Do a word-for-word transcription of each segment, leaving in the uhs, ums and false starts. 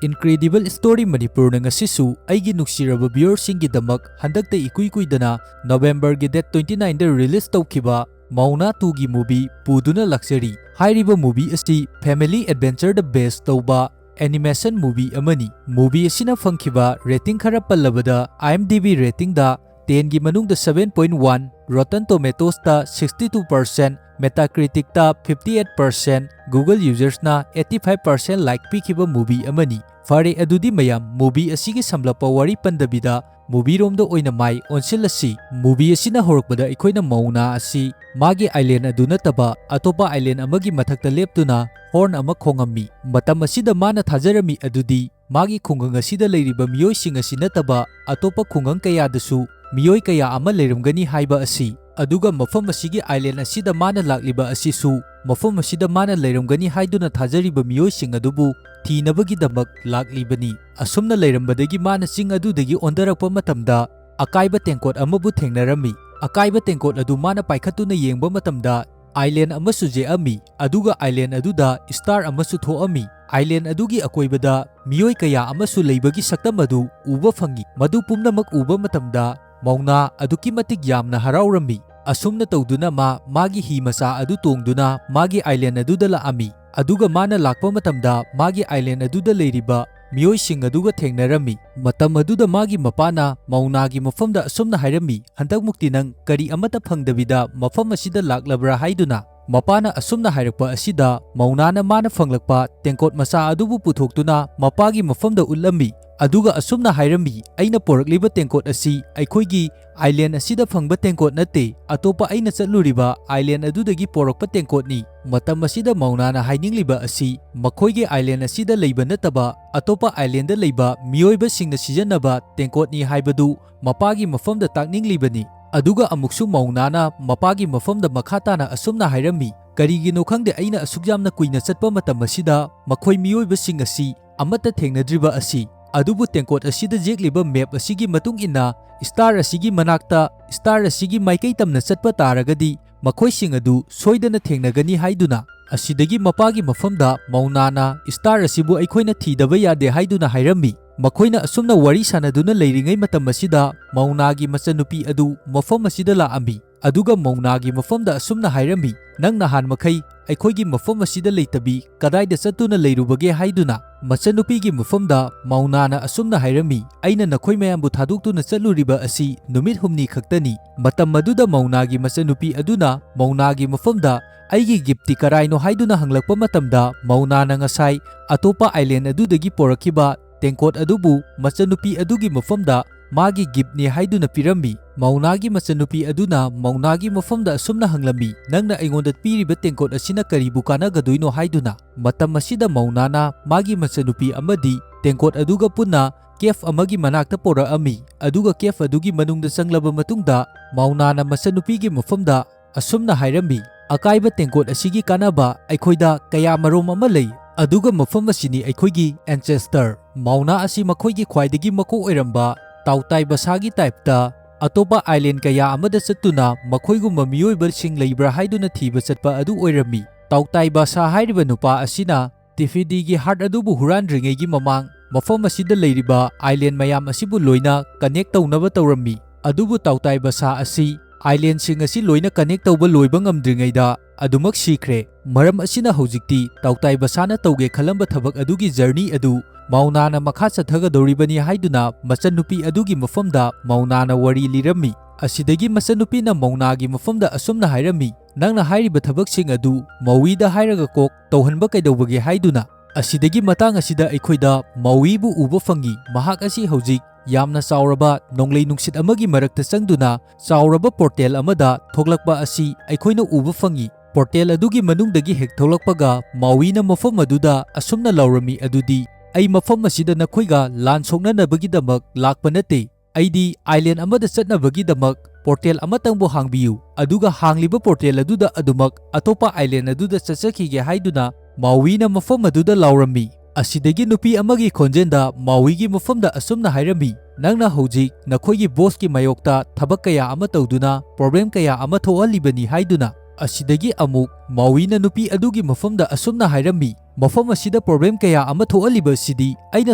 Incredible Story ꯃꯅꯤꯄꯨꯔꯅ ꯉꯁꯤꯁꯨ ꯑꯩꯒꯤ ꯅꯨꯡꯁꯤꯔꯕ viewerꯁꯤꯡꯒꯤꯗꯃꯛ ꯍꯟꯗꯛꯇ ꯏꯀꯨꯏ ꯀꯨꯏꯗꯅ Novemberꯒꯤ date twenty nineꯗ release ꯇꯧꯈꯤꯕ ꯃꯧꯅꯥ twoꯒꯤ movie ꯄꯨꯗꯨꯅ ꯂꯥꯛꯆꯔꯤ꯫ ꯍꯥꯏꯔꯤꯕ movie ꯑꯁꯤ family adventureꯗ base ꯇꯧꯕ animation movie ꯑꯃꯅꯤ꯫ Movie ꯑꯁꯤꯅ ꯐꯪꯈꯤꯕ rating ꯈꯔ ꯄꯜꯂꯕꯗ, IMDb ratingꯗ tenꯒꯤ ꯃꯅꯨꯡꯗ seven point one, Rotten Tomatoesꯇ sixty two percent, Metacriticꯇ fifty eight percent, Google usersꯅ eighty five percent like ꯄꯤꯈꯤꯕ movie ꯑꯃꯅꯤ꯫ ꯐꯔꯦ, ꯑꯗꯨꯗꯤ ꯃꯌꯥꯝ, movie ꯑꯁꯤꯒꯤ ꯁꯝꯂꯞꯄ ꯋꯥꯔꯤ ꯄꯟꯗꯕꯤꯗ movieꯔꯣꯝꯗ ꯑꯣꯏꯅ ꯃꯥꯏ ꯑꯣꯟꯁꯤꯜꯂꯁꯤ꯫ Movie ꯑꯁꯤꯅ ꯍꯧꯔꯛꯄꯗ ꯑꯩꯈꯣꯏꯅ ꯃꯧꯅꯥ ꯑꯁꯤ ꯃꯥꯒꯤ island ꯑꯗꯨ ꯅꯠꯇꯕ ꯑꯇꯣꯞꯄ island ꯑꯃꯒꯤ ꯃꯊꯛꯇ ꯂꯦꯞꯇꯨꯅ horn ꯑꯃ ꯈꯣꯡꯉꯝꯃꯤ꯫ ꯃꯇꯝ ꯑꯁꯤꯗ ꯃꯥꯅ ꯊꯥꯖꯔꯝꯃꯤ ꯑꯗꯨꯗꯤ ꯃꯥꯒꯤ ꯈꯨꯡꯒꯪ ꯑꯁꯤꯗ ꯂꯩꯔꯤꯕ ꯃꯤꯑꯣꯏꯁꯤꯡ ꯑꯁꯤ ꯅꯠꯇꯕ ꯑꯇꯣꯞꯄ ꯈꯨꯡꯒꯪ ꯀꯌꯥꯗꯁꯨ ꯃꯤꯑꯣꯏ ꯀꯌꯥ ꯑꯃ ꯂꯩꯔꯝꯒꯅꯤ ꯍꯥꯏꯕ ꯑꯁꯤ, ꯑꯗꯨꯒ ꯃꯐꯝ ꯑꯁꯤꯒꯤ island ꯑꯁꯤꯗ ꯃꯥꯅ ꯂꯥꯛꯂꯤꯕ ꯑꯁꯤꯁꯨ ꯃꯐꯝ ꯑꯁꯤꯗ ꯃꯥꯅ ꯂꯩꯔꯝꯒꯅꯤ ꯍꯥꯏꯗꯨꯅ ꯊꯥꯖꯔꯤꯕ ꯃꯤꯑꯣꯏꯁꯤꯡ ꯑꯗꯨꯕꯨ ꯊꯤꯅꯕꯒꯤꯗꯃꯛ ꯂꯥꯛꯂꯤꯕꯅꯤ꯫ ꯑꯁꯨꯝꯅ ꯂꯩꯔꯝꯕꯗꯒꯤ ꯃꯥꯅ ꯆꯤꯡ ꯑꯗꯨꯗꯒꯤ ꯑꯣꯟꯊꯔꯛꯄ ꯃꯇꯝꯗ ꯑꯀꯥꯏꯕ ꯇꯦꯡꯀꯣꯠ ꯑꯃꯕꯨ ꯊꯦꯡꯅꯔꯝꯃꯤ꯫ ꯑꯀꯥꯏꯕ ꯇꯦꯡꯀꯣꯠ ꯑꯗꯨ ꯃꯥꯅ ꯄꯥꯏꯈꯠꯇꯨꯅ ꯌꯦꯡꯕ ꯃꯇꯝꯗ island ꯑꯃꯁꯨ ꯌꯦꯛꯑꯝꯃꯤ, ꯑꯗꯨꯒ island ꯑꯗꯨꯗ star ꯑꯃꯁꯨ ꯊꯣꯛꯑꯝꯃꯤ꯫ Island ꯑꯗꯨꯒꯤ ꯑꯀꯣꯏꯕꯗ ꯃꯤꯑꯣꯏ ꯀꯌꯥ ꯑꯃꯁꯨ ꯂꯩꯕꯒꯤ ꯁꯛꯇꯝ ꯑꯗꯨ ꯎꯕ ꯐꯪꯉꯤ꯫ ꯃꯗꯨ ꯄꯨꯝꯅꯃꯛ ꯎꯕ ꯃꯇꯝꯗ ꯃꯧꯅꯥ ꯑꯗꯨꯛꯀꯤ ꯃꯇꯤꯛ ꯌꯥꯝꯅ ꯍꯔꯥꯎꯔꯝꯃꯤ꯫ ꯑꯁꯨꯝꯅ ꯇꯧꯗꯨꯅ ꯃꯥ ꯃꯥꯒꯤ ꯍꯤ ꯃꯆꯥ ꯑꯗꯨ ꯇꯣꯡꯗꯨꯅ ꯃꯥꯒꯤ island ꯑꯗꯨꯗ ꯂꯥꯛꯑꯝꯃꯤ꯫ ꯑꯗꯨꯒ ꯃꯥꯅ ꯂꯥꯛꯄ ꯃꯇꯝꯗ ꯃꯥꯒꯤ island ꯑꯗꯨꯗ ꯂꯩꯔꯤꯕ ꯃꯤꯑꯣꯏꯁꯤꯡ ꯑꯗꯨꯒ ꯊꯦꯡꯅꯔꯝꯃꯤ꯫ ꯃꯇꯝ ꯑꯗꯨꯗ ꯃꯥꯒꯤ ꯃꯄꯥꯅ ꯃꯧꯅꯥꯒꯤ ꯃꯐꯝꯗ ꯑꯁꯨꯝꯅ ꯍꯥꯏꯔꯝꯃꯤ, "ꯍꯟꯗꯛꯃꯨꯛꯇꯤ ꯅꯪ ꯀꯔꯤ ꯑꯃꯠꯇ ꯐꯪꯗꯕꯤꯗ ꯃꯐꯝ ꯑꯁꯤꯗ ꯂꯥꯛꯂꯕ꯭ꯔꯥ?" ꯍꯥꯏꯗꯨꯅ꯫ ꯃꯄꯥꯅ ꯑꯁꯨꯝꯅ ꯍꯥꯏꯔꯛꯄ ꯑꯁꯤꯗ ꯃꯧꯅꯥꯅ ꯃꯥꯅ ꯐꯪꯂꯛꯄ ꯇꯦꯡꯀꯣꯠ ꯃꯆꯥ ꯑꯗꯨꯕꯨ ꯄꯨꯊꯣꯛꯇꯨꯅ ꯃꯄꯥꯒꯤ ꯃꯐꯝꯗ ꯎꯠꯂꯝꯃꯤ꯫ ꯑꯗꯨꯒ ꯑꯁꯨꯝꯅ ꯍꯥꯏꯔꯝꯃꯤ, "ꯑꯩꯅ ꯄꯣꯔꯛꯂꯤꯕ ꯇꯦꯡꯀꯣꯠ ꯑꯁꯤ ꯑꯩꯈꯣꯏꯒꯤ island ꯑꯁꯤꯗ ꯐꯪꯕ ꯇꯦꯡꯀꯣꯠ ꯅꯠꯇꯦ, ꯑꯇꯣꯞꯄ ꯑꯩꯅ ꯆꯠꯂꯨꯔꯤꯕ island ꯑꯗꯨꯗꯒꯤ ꯄꯣꯔꯛꯄ ꯇꯦꯡꯀꯣꯠꯅꯤ꯫" ꯃꯇꯝ ꯑꯁꯤꯗ ꯃꯧꯅꯥꯅ ꯍꯥꯏꯅꯤꯡꯂꯤꯕ ꯑꯁꯤ ꯃꯈꯣꯏꯒꯤ island ꯑꯁꯤꯗ ꯂꯩꯕ ꯅꯠꯇꯕ ꯑꯇꯣꯞꯄ islandꯗ ꯂꯩꯕ ꯃꯤꯑꯣꯏꯕꯁꯤꯡꯅ ꯁꯤꯖꯤꯟꯅꯕ ꯇꯦꯡꯀꯣꯠꯅꯤ ꯍꯥꯏꯕꯗꯨ ꯃꯄꯥꯒꯤ ꯃꯐꯝꯗ ꯇꯥꯛꯅꯤꯡꯂꯤꯕꯅꯤ꯫ ꯑꯗꯨꯒ ꯑꯃꯨꯛꯁꯨ ꯃꯧꯅꯥꯅ ꯃꯄꯥꯒꯤ ꯃꯐꯝꯗ ꯃꯈꯥ ꯇꯥꯅ ꯑꯁꯨꯝꯅ ꯍꯥꯏꯔꯝꯃꯤ, "ꯀꯔꯤꯒꯤꯅꯣ ꯈꯪꯗꯦ, ꯑꯩꯅ ꯑꯁꯨꯛ ꯌꯥꯝꯅ ꯀꯨꯏꯅ ꯆꯠꯄ ꯃꯇꯝ ꯑꯁꯤꯗ ꯃꯈꯣꯏ ꯃꯤꯑꯣꯏꯕꯁꯤꯡ ꯑꯁꯤ ꯑꯃꯠꯇ ꯊꯦꯡꯅꯗ꯭ꯔꯤꯕ ꯑꯁꯤ꯫ ꯑꯗꯨꯕꯨ ꯇꯦꯡꯀꯣꯠ ꯑꯁꯤꯗ ꯌꯦꯛꯂꯤꯕ map ꯑꯁꯤꯒꯤ ꯃꯇꯨꯡ ꯏꯟꯅ star ꯑꯁꯤꯒꯤ ꯃꯅꯥꯛꯇ, star ꯑꯁꯤꯒꯤ ꯃꯥꯏꯀꯩ ꯇꯝꯅ ꯆꯠꯄ ꯇꯥꯔꯒꯗꯤ ꯃꯈꯣꯏꯁꯤꯡ ꯑꯗꯨ ꯁꯣꯏꯗꯅ ꯊꯦꯡꯅꯒꯅꯤ ꯍꯥꯏꯗꯨꯅ꯫ ꯑꯁꯤꯗꯒꯤ ꯃꯄꯥꯒꯤ ꯃꯐꯝꯗ ꯃꯧꯅꯥꯅ ꯁ꯭ꯇꯥꯔ ꯑꯁꯤꯕꯨ ꯑꯩꯈꯣꯏꯅ ꯊꯤꯗꯕ ꯌꯥꯗꯦ ꯍꯥꯏꯗꯨꯅ ꯍꯥꯏꯔꯝꯃꯤ꯫ ꯃꯈꯣꯏꯅ ꯑꯁꯨꯝꯅ ꯋꯥꯔꯤ ꯁꯥꯟꯅꯗꯨꯅ ꯂꯩꯔꯤꯉꯩ ꯃꯇꯝ ꯑꯁꯤꯗ ꯃꯧꯅꯥꯒꯤ ꯃꯆꯟꯅꯨꯄꯤ ꯑꯗꯨ ꯃꯐꯝ ꯑꯁꯤꯗ ꯂꯥꯛꯑꯝꯃꯤ꯫ ꯑꯗꯨꯒ ꯃꯧꯅꯥꯒꯤ ꯃꯐꯝꯗ ꯑꯁꯨꯝꯅ ꯍꯥꯏꯔꯝꯃꯤ, "ꯅꯪ ꯅꯍꯥꯟ ꯃꯈꯩ ꯑꯩꯈꯣꯏꯒꯤ ꯃꯐꯝ ꯑꯁꯤꯗ ꯂꯩꯇꯕꯤ ꯀꯗꯥꯏꯗ ꯆꯠꯇꯨꯅ ꯂꯩꯔꯨꯕꯒꯦ?" ꯍꯥꯏꯗꯨꯅ꯫ ꯃꯆꯟꯅꯨꯄꯤꯒꯤ ꯃꯐꯝꯗ ꯃꯧꯅꯥꯅ ꯑꯁꯨꯝꯅ ꯍꯥꯏꯔꯝꯃꯤ, "ꯑꯩꯅ ꯅꯈꯣꯏ ꯃꯌꯥꯝꯕꯨ ꯊꯥꯗꯣꯛꯇꯨꯅ ꯆꯠꯂꯨꯔꯤꯕ ꯑꯁꯤ ꯅꯨꯃꯤꯠ ꯍꯨꯝꯅꯤ ꯈꯛꯇꯅꯤ꯫" ꯃꯇꯝ ꯑꯗꯨꯗ ꯃꯧꯅꯥꯒꯤ ꯃꯆꯟꯅꯨꯄꯤ ꯑꯗꯨꯅ ꯃꯧꯅꯥꯒꯤ ꯃꯐꯝꯗ, "ꯑꯩꯒꯤ ꯒꯤꯐꯇꯤ ꯀꯔꯥꯏꯅꯣ?" ꯍꯥꯏꯗꯨꯅ ꯍꯪꯂꯛꯄ ꯃꯇꯝꯗ ꯃꯧꯅꯥꯅ ꯉꯁꯥꯏ ꯑꯇꯣꯞꯄ ꯑꯥꯏꯂꯦꯟ ꯑꯗꯨꯗꯒꯤ ꯄꯣꯔꯛꯈꯤꯕ ꯇꯦꯡꯀꯣꯠ ꯑꯗꯨꯕꯨ ꯃꯆꯟꯅꯨꯄꯤ ꯑꯗꯨꯒꯤ ꯃꯐꯝꯗ ꯃꯥꯒꯤ ꯒꯤꯐꯅꯤ ꯍꯥꯏꯗꯨꯅ ꯄꯤꯔꯝꯃꯤ꯫ ꯃꯧꯅꯥꯒꯤ ꯃꯆꯟꯅꯨꯄꯤ ꯑꯗꯨꯅ ꯃꯧꯅꯥꯒꯤ ꯃꯐꯝꯗ ꯑꯁꯨꯝꯅ ꯍꯪꯂꯝꯃꯤ, "ꯅꯪꯅ ꯑꯩꯉꯣꯟꯗ ꯄꯤꯔꯤꯕ ꯇꯦꯡꯀꯣꯠ ꯑꯁꯤꯅ ꯀꯔꯤꯕꯨ ꯀꯥꯟꯅꯒꯗꯣꯏꯅꯣ?" ꯍꯥꯏꯗꯨꯅ꯫ ꯃꯇꯝ ꯑꯁꯤꯗ ꯃꯧꯅꯥꯅ ꯃꯥꯒꯤ ꯃꯆꯟꯅꯨꯄꯤ ꯑꯃꯗꯤ ꯇꯦꯡꯀꯣꯠ ꯑꯗꯨꯒ ꯄꯨꯟꯅ ꯀꯦꯐ ꯑꯃꯒꯤ ꯃꯅꯥꯛꯇ ꯄꯣꯔꯛꯑꯝꯃꯤ, ꯑꯗꯨꯒ ꯀꯦꯐ ꯑꯗꯨꯒꯤ ꯃꯅꯨꯡꯗ ꯆꯪꯂꯕ ꯃꯇꯨꯡꯗ ꯃꯧꯅꯥꯅ ꯃꯆꯟꯅꯨꯄꯤꯒꯤ ꯃꯐꯝꯗ ꯑꯁꯨꯝꯅ ꯍꯥꯏꯔꯝꯃꯤ, "ꯑꯀꯥꯏꯕ ꯇꯦꯡꯀꯣꯠ ꯑꯁꯤꯒꯤ ꯀꯥꯟꯅꯕ ꯑꯩꯈꯣꯏꯗ ꯀꯌꯥ ꯃꯔꯣꯝ ꯑꯃ ꯂꯩ, ꯑꯗꯨꯒ ꯃꯐꯝ ꯑꯁꯤꯅꯤ ꯑꯩꯈꯣꯏꯒꯤ ancestor ꯃꯧꯅꯥ ꯑꯁꯤ ꯃꯈꯣꯏꯒꯤ ꯈ꯭ꯋꯥꯏꯗꯒꯤ ꯃꯀꯣꯛ ꯑꯣꯏꯔꯝꯕ ꯇꯥꯎꯇꯥꯏ ꯕꯁꯥꯒꯤ ꯇꯥꯏꯞꯇ ꯑꯇꯣꯞꯄ ꯑꯥꯏꯂꯦꯟ ꯀꯌꯥ ꯑꯃꯗ ꯆꯠꯇꯨꯅ ꯃꯈꯣꯏꯒꯨꯝꯕ ꯃꯤꯑꯣꯏꯕꯁꯤꯡ ꯂꯩꯕ꯭ꯔꯥ ꯍꯥꯏꯗꯨꯅ ꯊꯤꯕ ꯆꯠꯄ ꯑꯗꯨ ꯑꯣꯏꯔꯝꯃꯤ꯫" ꯇꯥꯎꯇꯥꯏ ꯕꯁꯥ ꯍꯥꯏꯔꯤꯕ ꯅꯨꯄꯥ ꯑꯁꯤꯅ ꯇꯤꯐꯤꯗꯤꯒꯤ ꯍꯥꯔꯠ ꯑꯗꯨꯕꯨ ꯍꯨꯔꯥꯟꯗ꯭ꯔꯤꯉꯩꯒꯤ ꯃꯃꯥꯡ ꯃꯐꯝ ꯑꯁꯤꯗ ꯂꯩꯔꯤꯕ ꯑꯥꯏꯂꯦꯟ ꯃꯌꯥꯝ ꯑꯁꯤꯕꯨ ꯂꯣꯏꯅ ꯀꯅꯦꯛ ꯇꯧꯅꯕ ꯇꯧꯔꯝꯃꯤ꯫ ꯑꯗꯨꯕꯨ ꯇꯥꯎꯇꯥꯏ ꯕꯁꯥ ꯑꯁꯤ ꯑꯥꯏꯂꯦꯟꯁꯤꯡ ꯑꯁꯤ ꯂꯣꯏꯅ ꯀꯅꯦꯛ ꯇꯧꯕ ꯂꯣꯏꯕ ꯉꯝꯗ꯭ꯔꯤꯉꯩꯗ ꯑꯗꯨꯃꯛ ꯁꯤꯈ꯭ꯔꯦ꯫ ꯃꯔꯝ ꯑꯁꯤꯅ ꯍꯧꯖꯤꯛꯇꯤ ꯇꯥꯎꯇꯥꯏ ꯕꯁꯥꯅ ꯇꯧꯒꯦ ꯈꯜꯂꯝꯕ ꯊꯕꯛ ꯑꯗꯨꯒꯤ ꯖꯔꯅꯤ ꯑꯗꯨ ꯃꯧꯅꯥꯅ ꯃꯈꯥ ꯆꯠꯊꯒꯗꯧꯔꯤꯕꯅꯤ ꯍꯥꯏꯗꯨꯅ ꯃꯆꯟꯅꯨꯄꯤ ꯑꯗꯨꯒꯤ ꯃꯐꯝꯗ ꯃꯧꯅꯥꯅ ꯋꯥꯔꯤ ꯂꯤꯔꯝꯃꯤ꯫ ꯑꯁꯤꯗꯒꯤ ꯃꯆꯟꯅꯨꯄꯤꯅ ꯃꯧꯅꯥꯒꯤ ꯃꯐꯝꯗ ꯑꯁꯨꯝꯅ ꯍꯥꯏꯔꯝꯃꯤ, "ꯅꯪꯅ ꯍꯥꯏꯔꯤꯕ ꯊꯕꯛꯁꯤꯡ ꯑꯗꯨ ꯃꯧꯋꯤꯗ ꯍꯥꯏꯔꯒ ꯀꯣꯛ ꯇꯧꯍꯟꯕ ꯀꯩꯗꯧꯕꯒꯦ?" ꯍꯥꯏꯗꯨꯅ꯫ ꯑꯁꯤꯗꯒꯤ ꯃꯇꯥꯡ ꯑꯁꯤꯗ ꯑꯩꯈꯣꯏꯗ ꯃꯧꯋꯤꯕꯨ ꯎꯕ ꯐꯪꯉꯤ꯫ ꯃꯍꯥꯛ ꯑꯁꯤ ꯍꯧꯖꯤꯛ ꯌꯥꯝꯅ ꯆꯥꯎꯔꯕ ꯅꯣꯡꯂꯩ ꯅꯨꯡꯁꯤꯠ ꯑꯃꯒꯤ ꯃꯔꯛꯇ ꯆꯪꯗꯨꯅ ꯆꯥꯎꯔꯕ ꯄꯣꯔꯇꯦꯜ ꯑꯃꯗ ꯊꯣꯛꯂꯛꯄ ꯑꯁꯤ ꯑꯩꯈꯣꯏꯅ ꯎꯕ ꯐꯪꯉꯤ꯫ ꯄꯣꯔꯇꯦꯜ ꯑꯗꯨꯒꯤ ꯃꯅꯨꯡꯗꯒꯤ ꯍꯦꯛ ꯊꯣꯛꯂꯛꯄꯒ ꯃꯧꯋꯤꯅ ꯃꯐꯝ ꯑꯗꯨꯗ ꯑꯁꯨꯝꯅ ꯂꯥꯎꯔꯝꯃꯤ ꯑꯗꯨꯗꯤ, "ꯑꯩ ꯃꯐꯝ ꯑꯁꯤꯗ ꯅꯈꯣꯏꯒ ꯂꯥꯟ ꯁꯣꯛꯅꯅꯕꯒꯤꯗꯃꯛ ꯂꯥꯛꯄ ꯅꯠꯇꯦ꯫ ꯑꯩꯗꯤ ꯑꯥꯏꯂꯦꯟ ꯑꯃꯗ ꯆꯠꯅꯕꯒꯤꯗꯃꯛ ꯄꯣꯔꯇꯦꯜ ꯑꯃꯇꯪꯕꯨ ꯍꯥꯡꯕꯤꯌꯨ, ꯑꯗꯨꯒ ꯍꯥꯡꯂꯤꯕ ꯄꯣꯔꯇꯦꯜ ꯑꯗꯨꯗ ꯑꯗꯨꯃꯛ ꯑꯇꯣꯞꯄ ꯑꯥꯏꯂꯦꯟ ꯑꯗꯨꯗ ꯆꯠꯆꯈꯤꯒꯦ" ꯍꯥꯏꯗꯨꯅ ꯃꯧꯋꯤꯅ ꯃꯐꯝ ꯑꯗꯨꯗ ꯂꯥꯎꯔꯝꯃꯤ꯫ ꯑꯁꯤꯗꯒꯤ ꯅꯨꯄꯤ ꯑꯃꯒꯤ ꯈꯣꯟꯖꯦꯜꯗ ꯃꯥꯎꯏꯒꯤ ꯃꯐꯝꯗ ꯑꯁꯨꯝꯅ ꯍꯥꯏꯔꯝꯃꯤ, "ꯅꯪꯅ ꯍꯧꯖꯤꯛ ꯅꯈꯣꯏꯒꯤ ꯕꯣꯁꯀꯤ ꯃꯥꯌꯣꯛꯇ ꯊꯕꯛ ꯀꯌꯥ ꯑꯃ ꯇꯧꯗꯨꯅ ꯄ꯭ꯔꯣꯕ꯭ꯂꯦꯝ ꯀꯌꯥ ꯑꯃ ꯊꯣꯛꯍꯜꯂꯤꯕꯅꯤ" ꯍꯥꯏꯗꯨꯅ꯫ ꯑꯁꯤꯗꯒꯤ ꯑꯃꯨꯛ ꯃꯥꯎꯏꯅ ꯅꯨꯄꯤ ꯑꯗꯨꯒꯤ ꯃꯐꯝꯗ ꯑꯁꯨꯝꯅ ꯍꯥꯏꯔꯝꯃꯤ, "ꯃꯐꯝ ꯑꯁꯤꯗ ꯄ꯭ꯔꯣꯕ꯭ꯂꯦꯝ ꯀꯌꯥ ꯑꯃ ꯊꯣꯛꯍꯜꯂꯤꯕ ꯑꯁꯤꯗꯤ ꯑꯩꯅ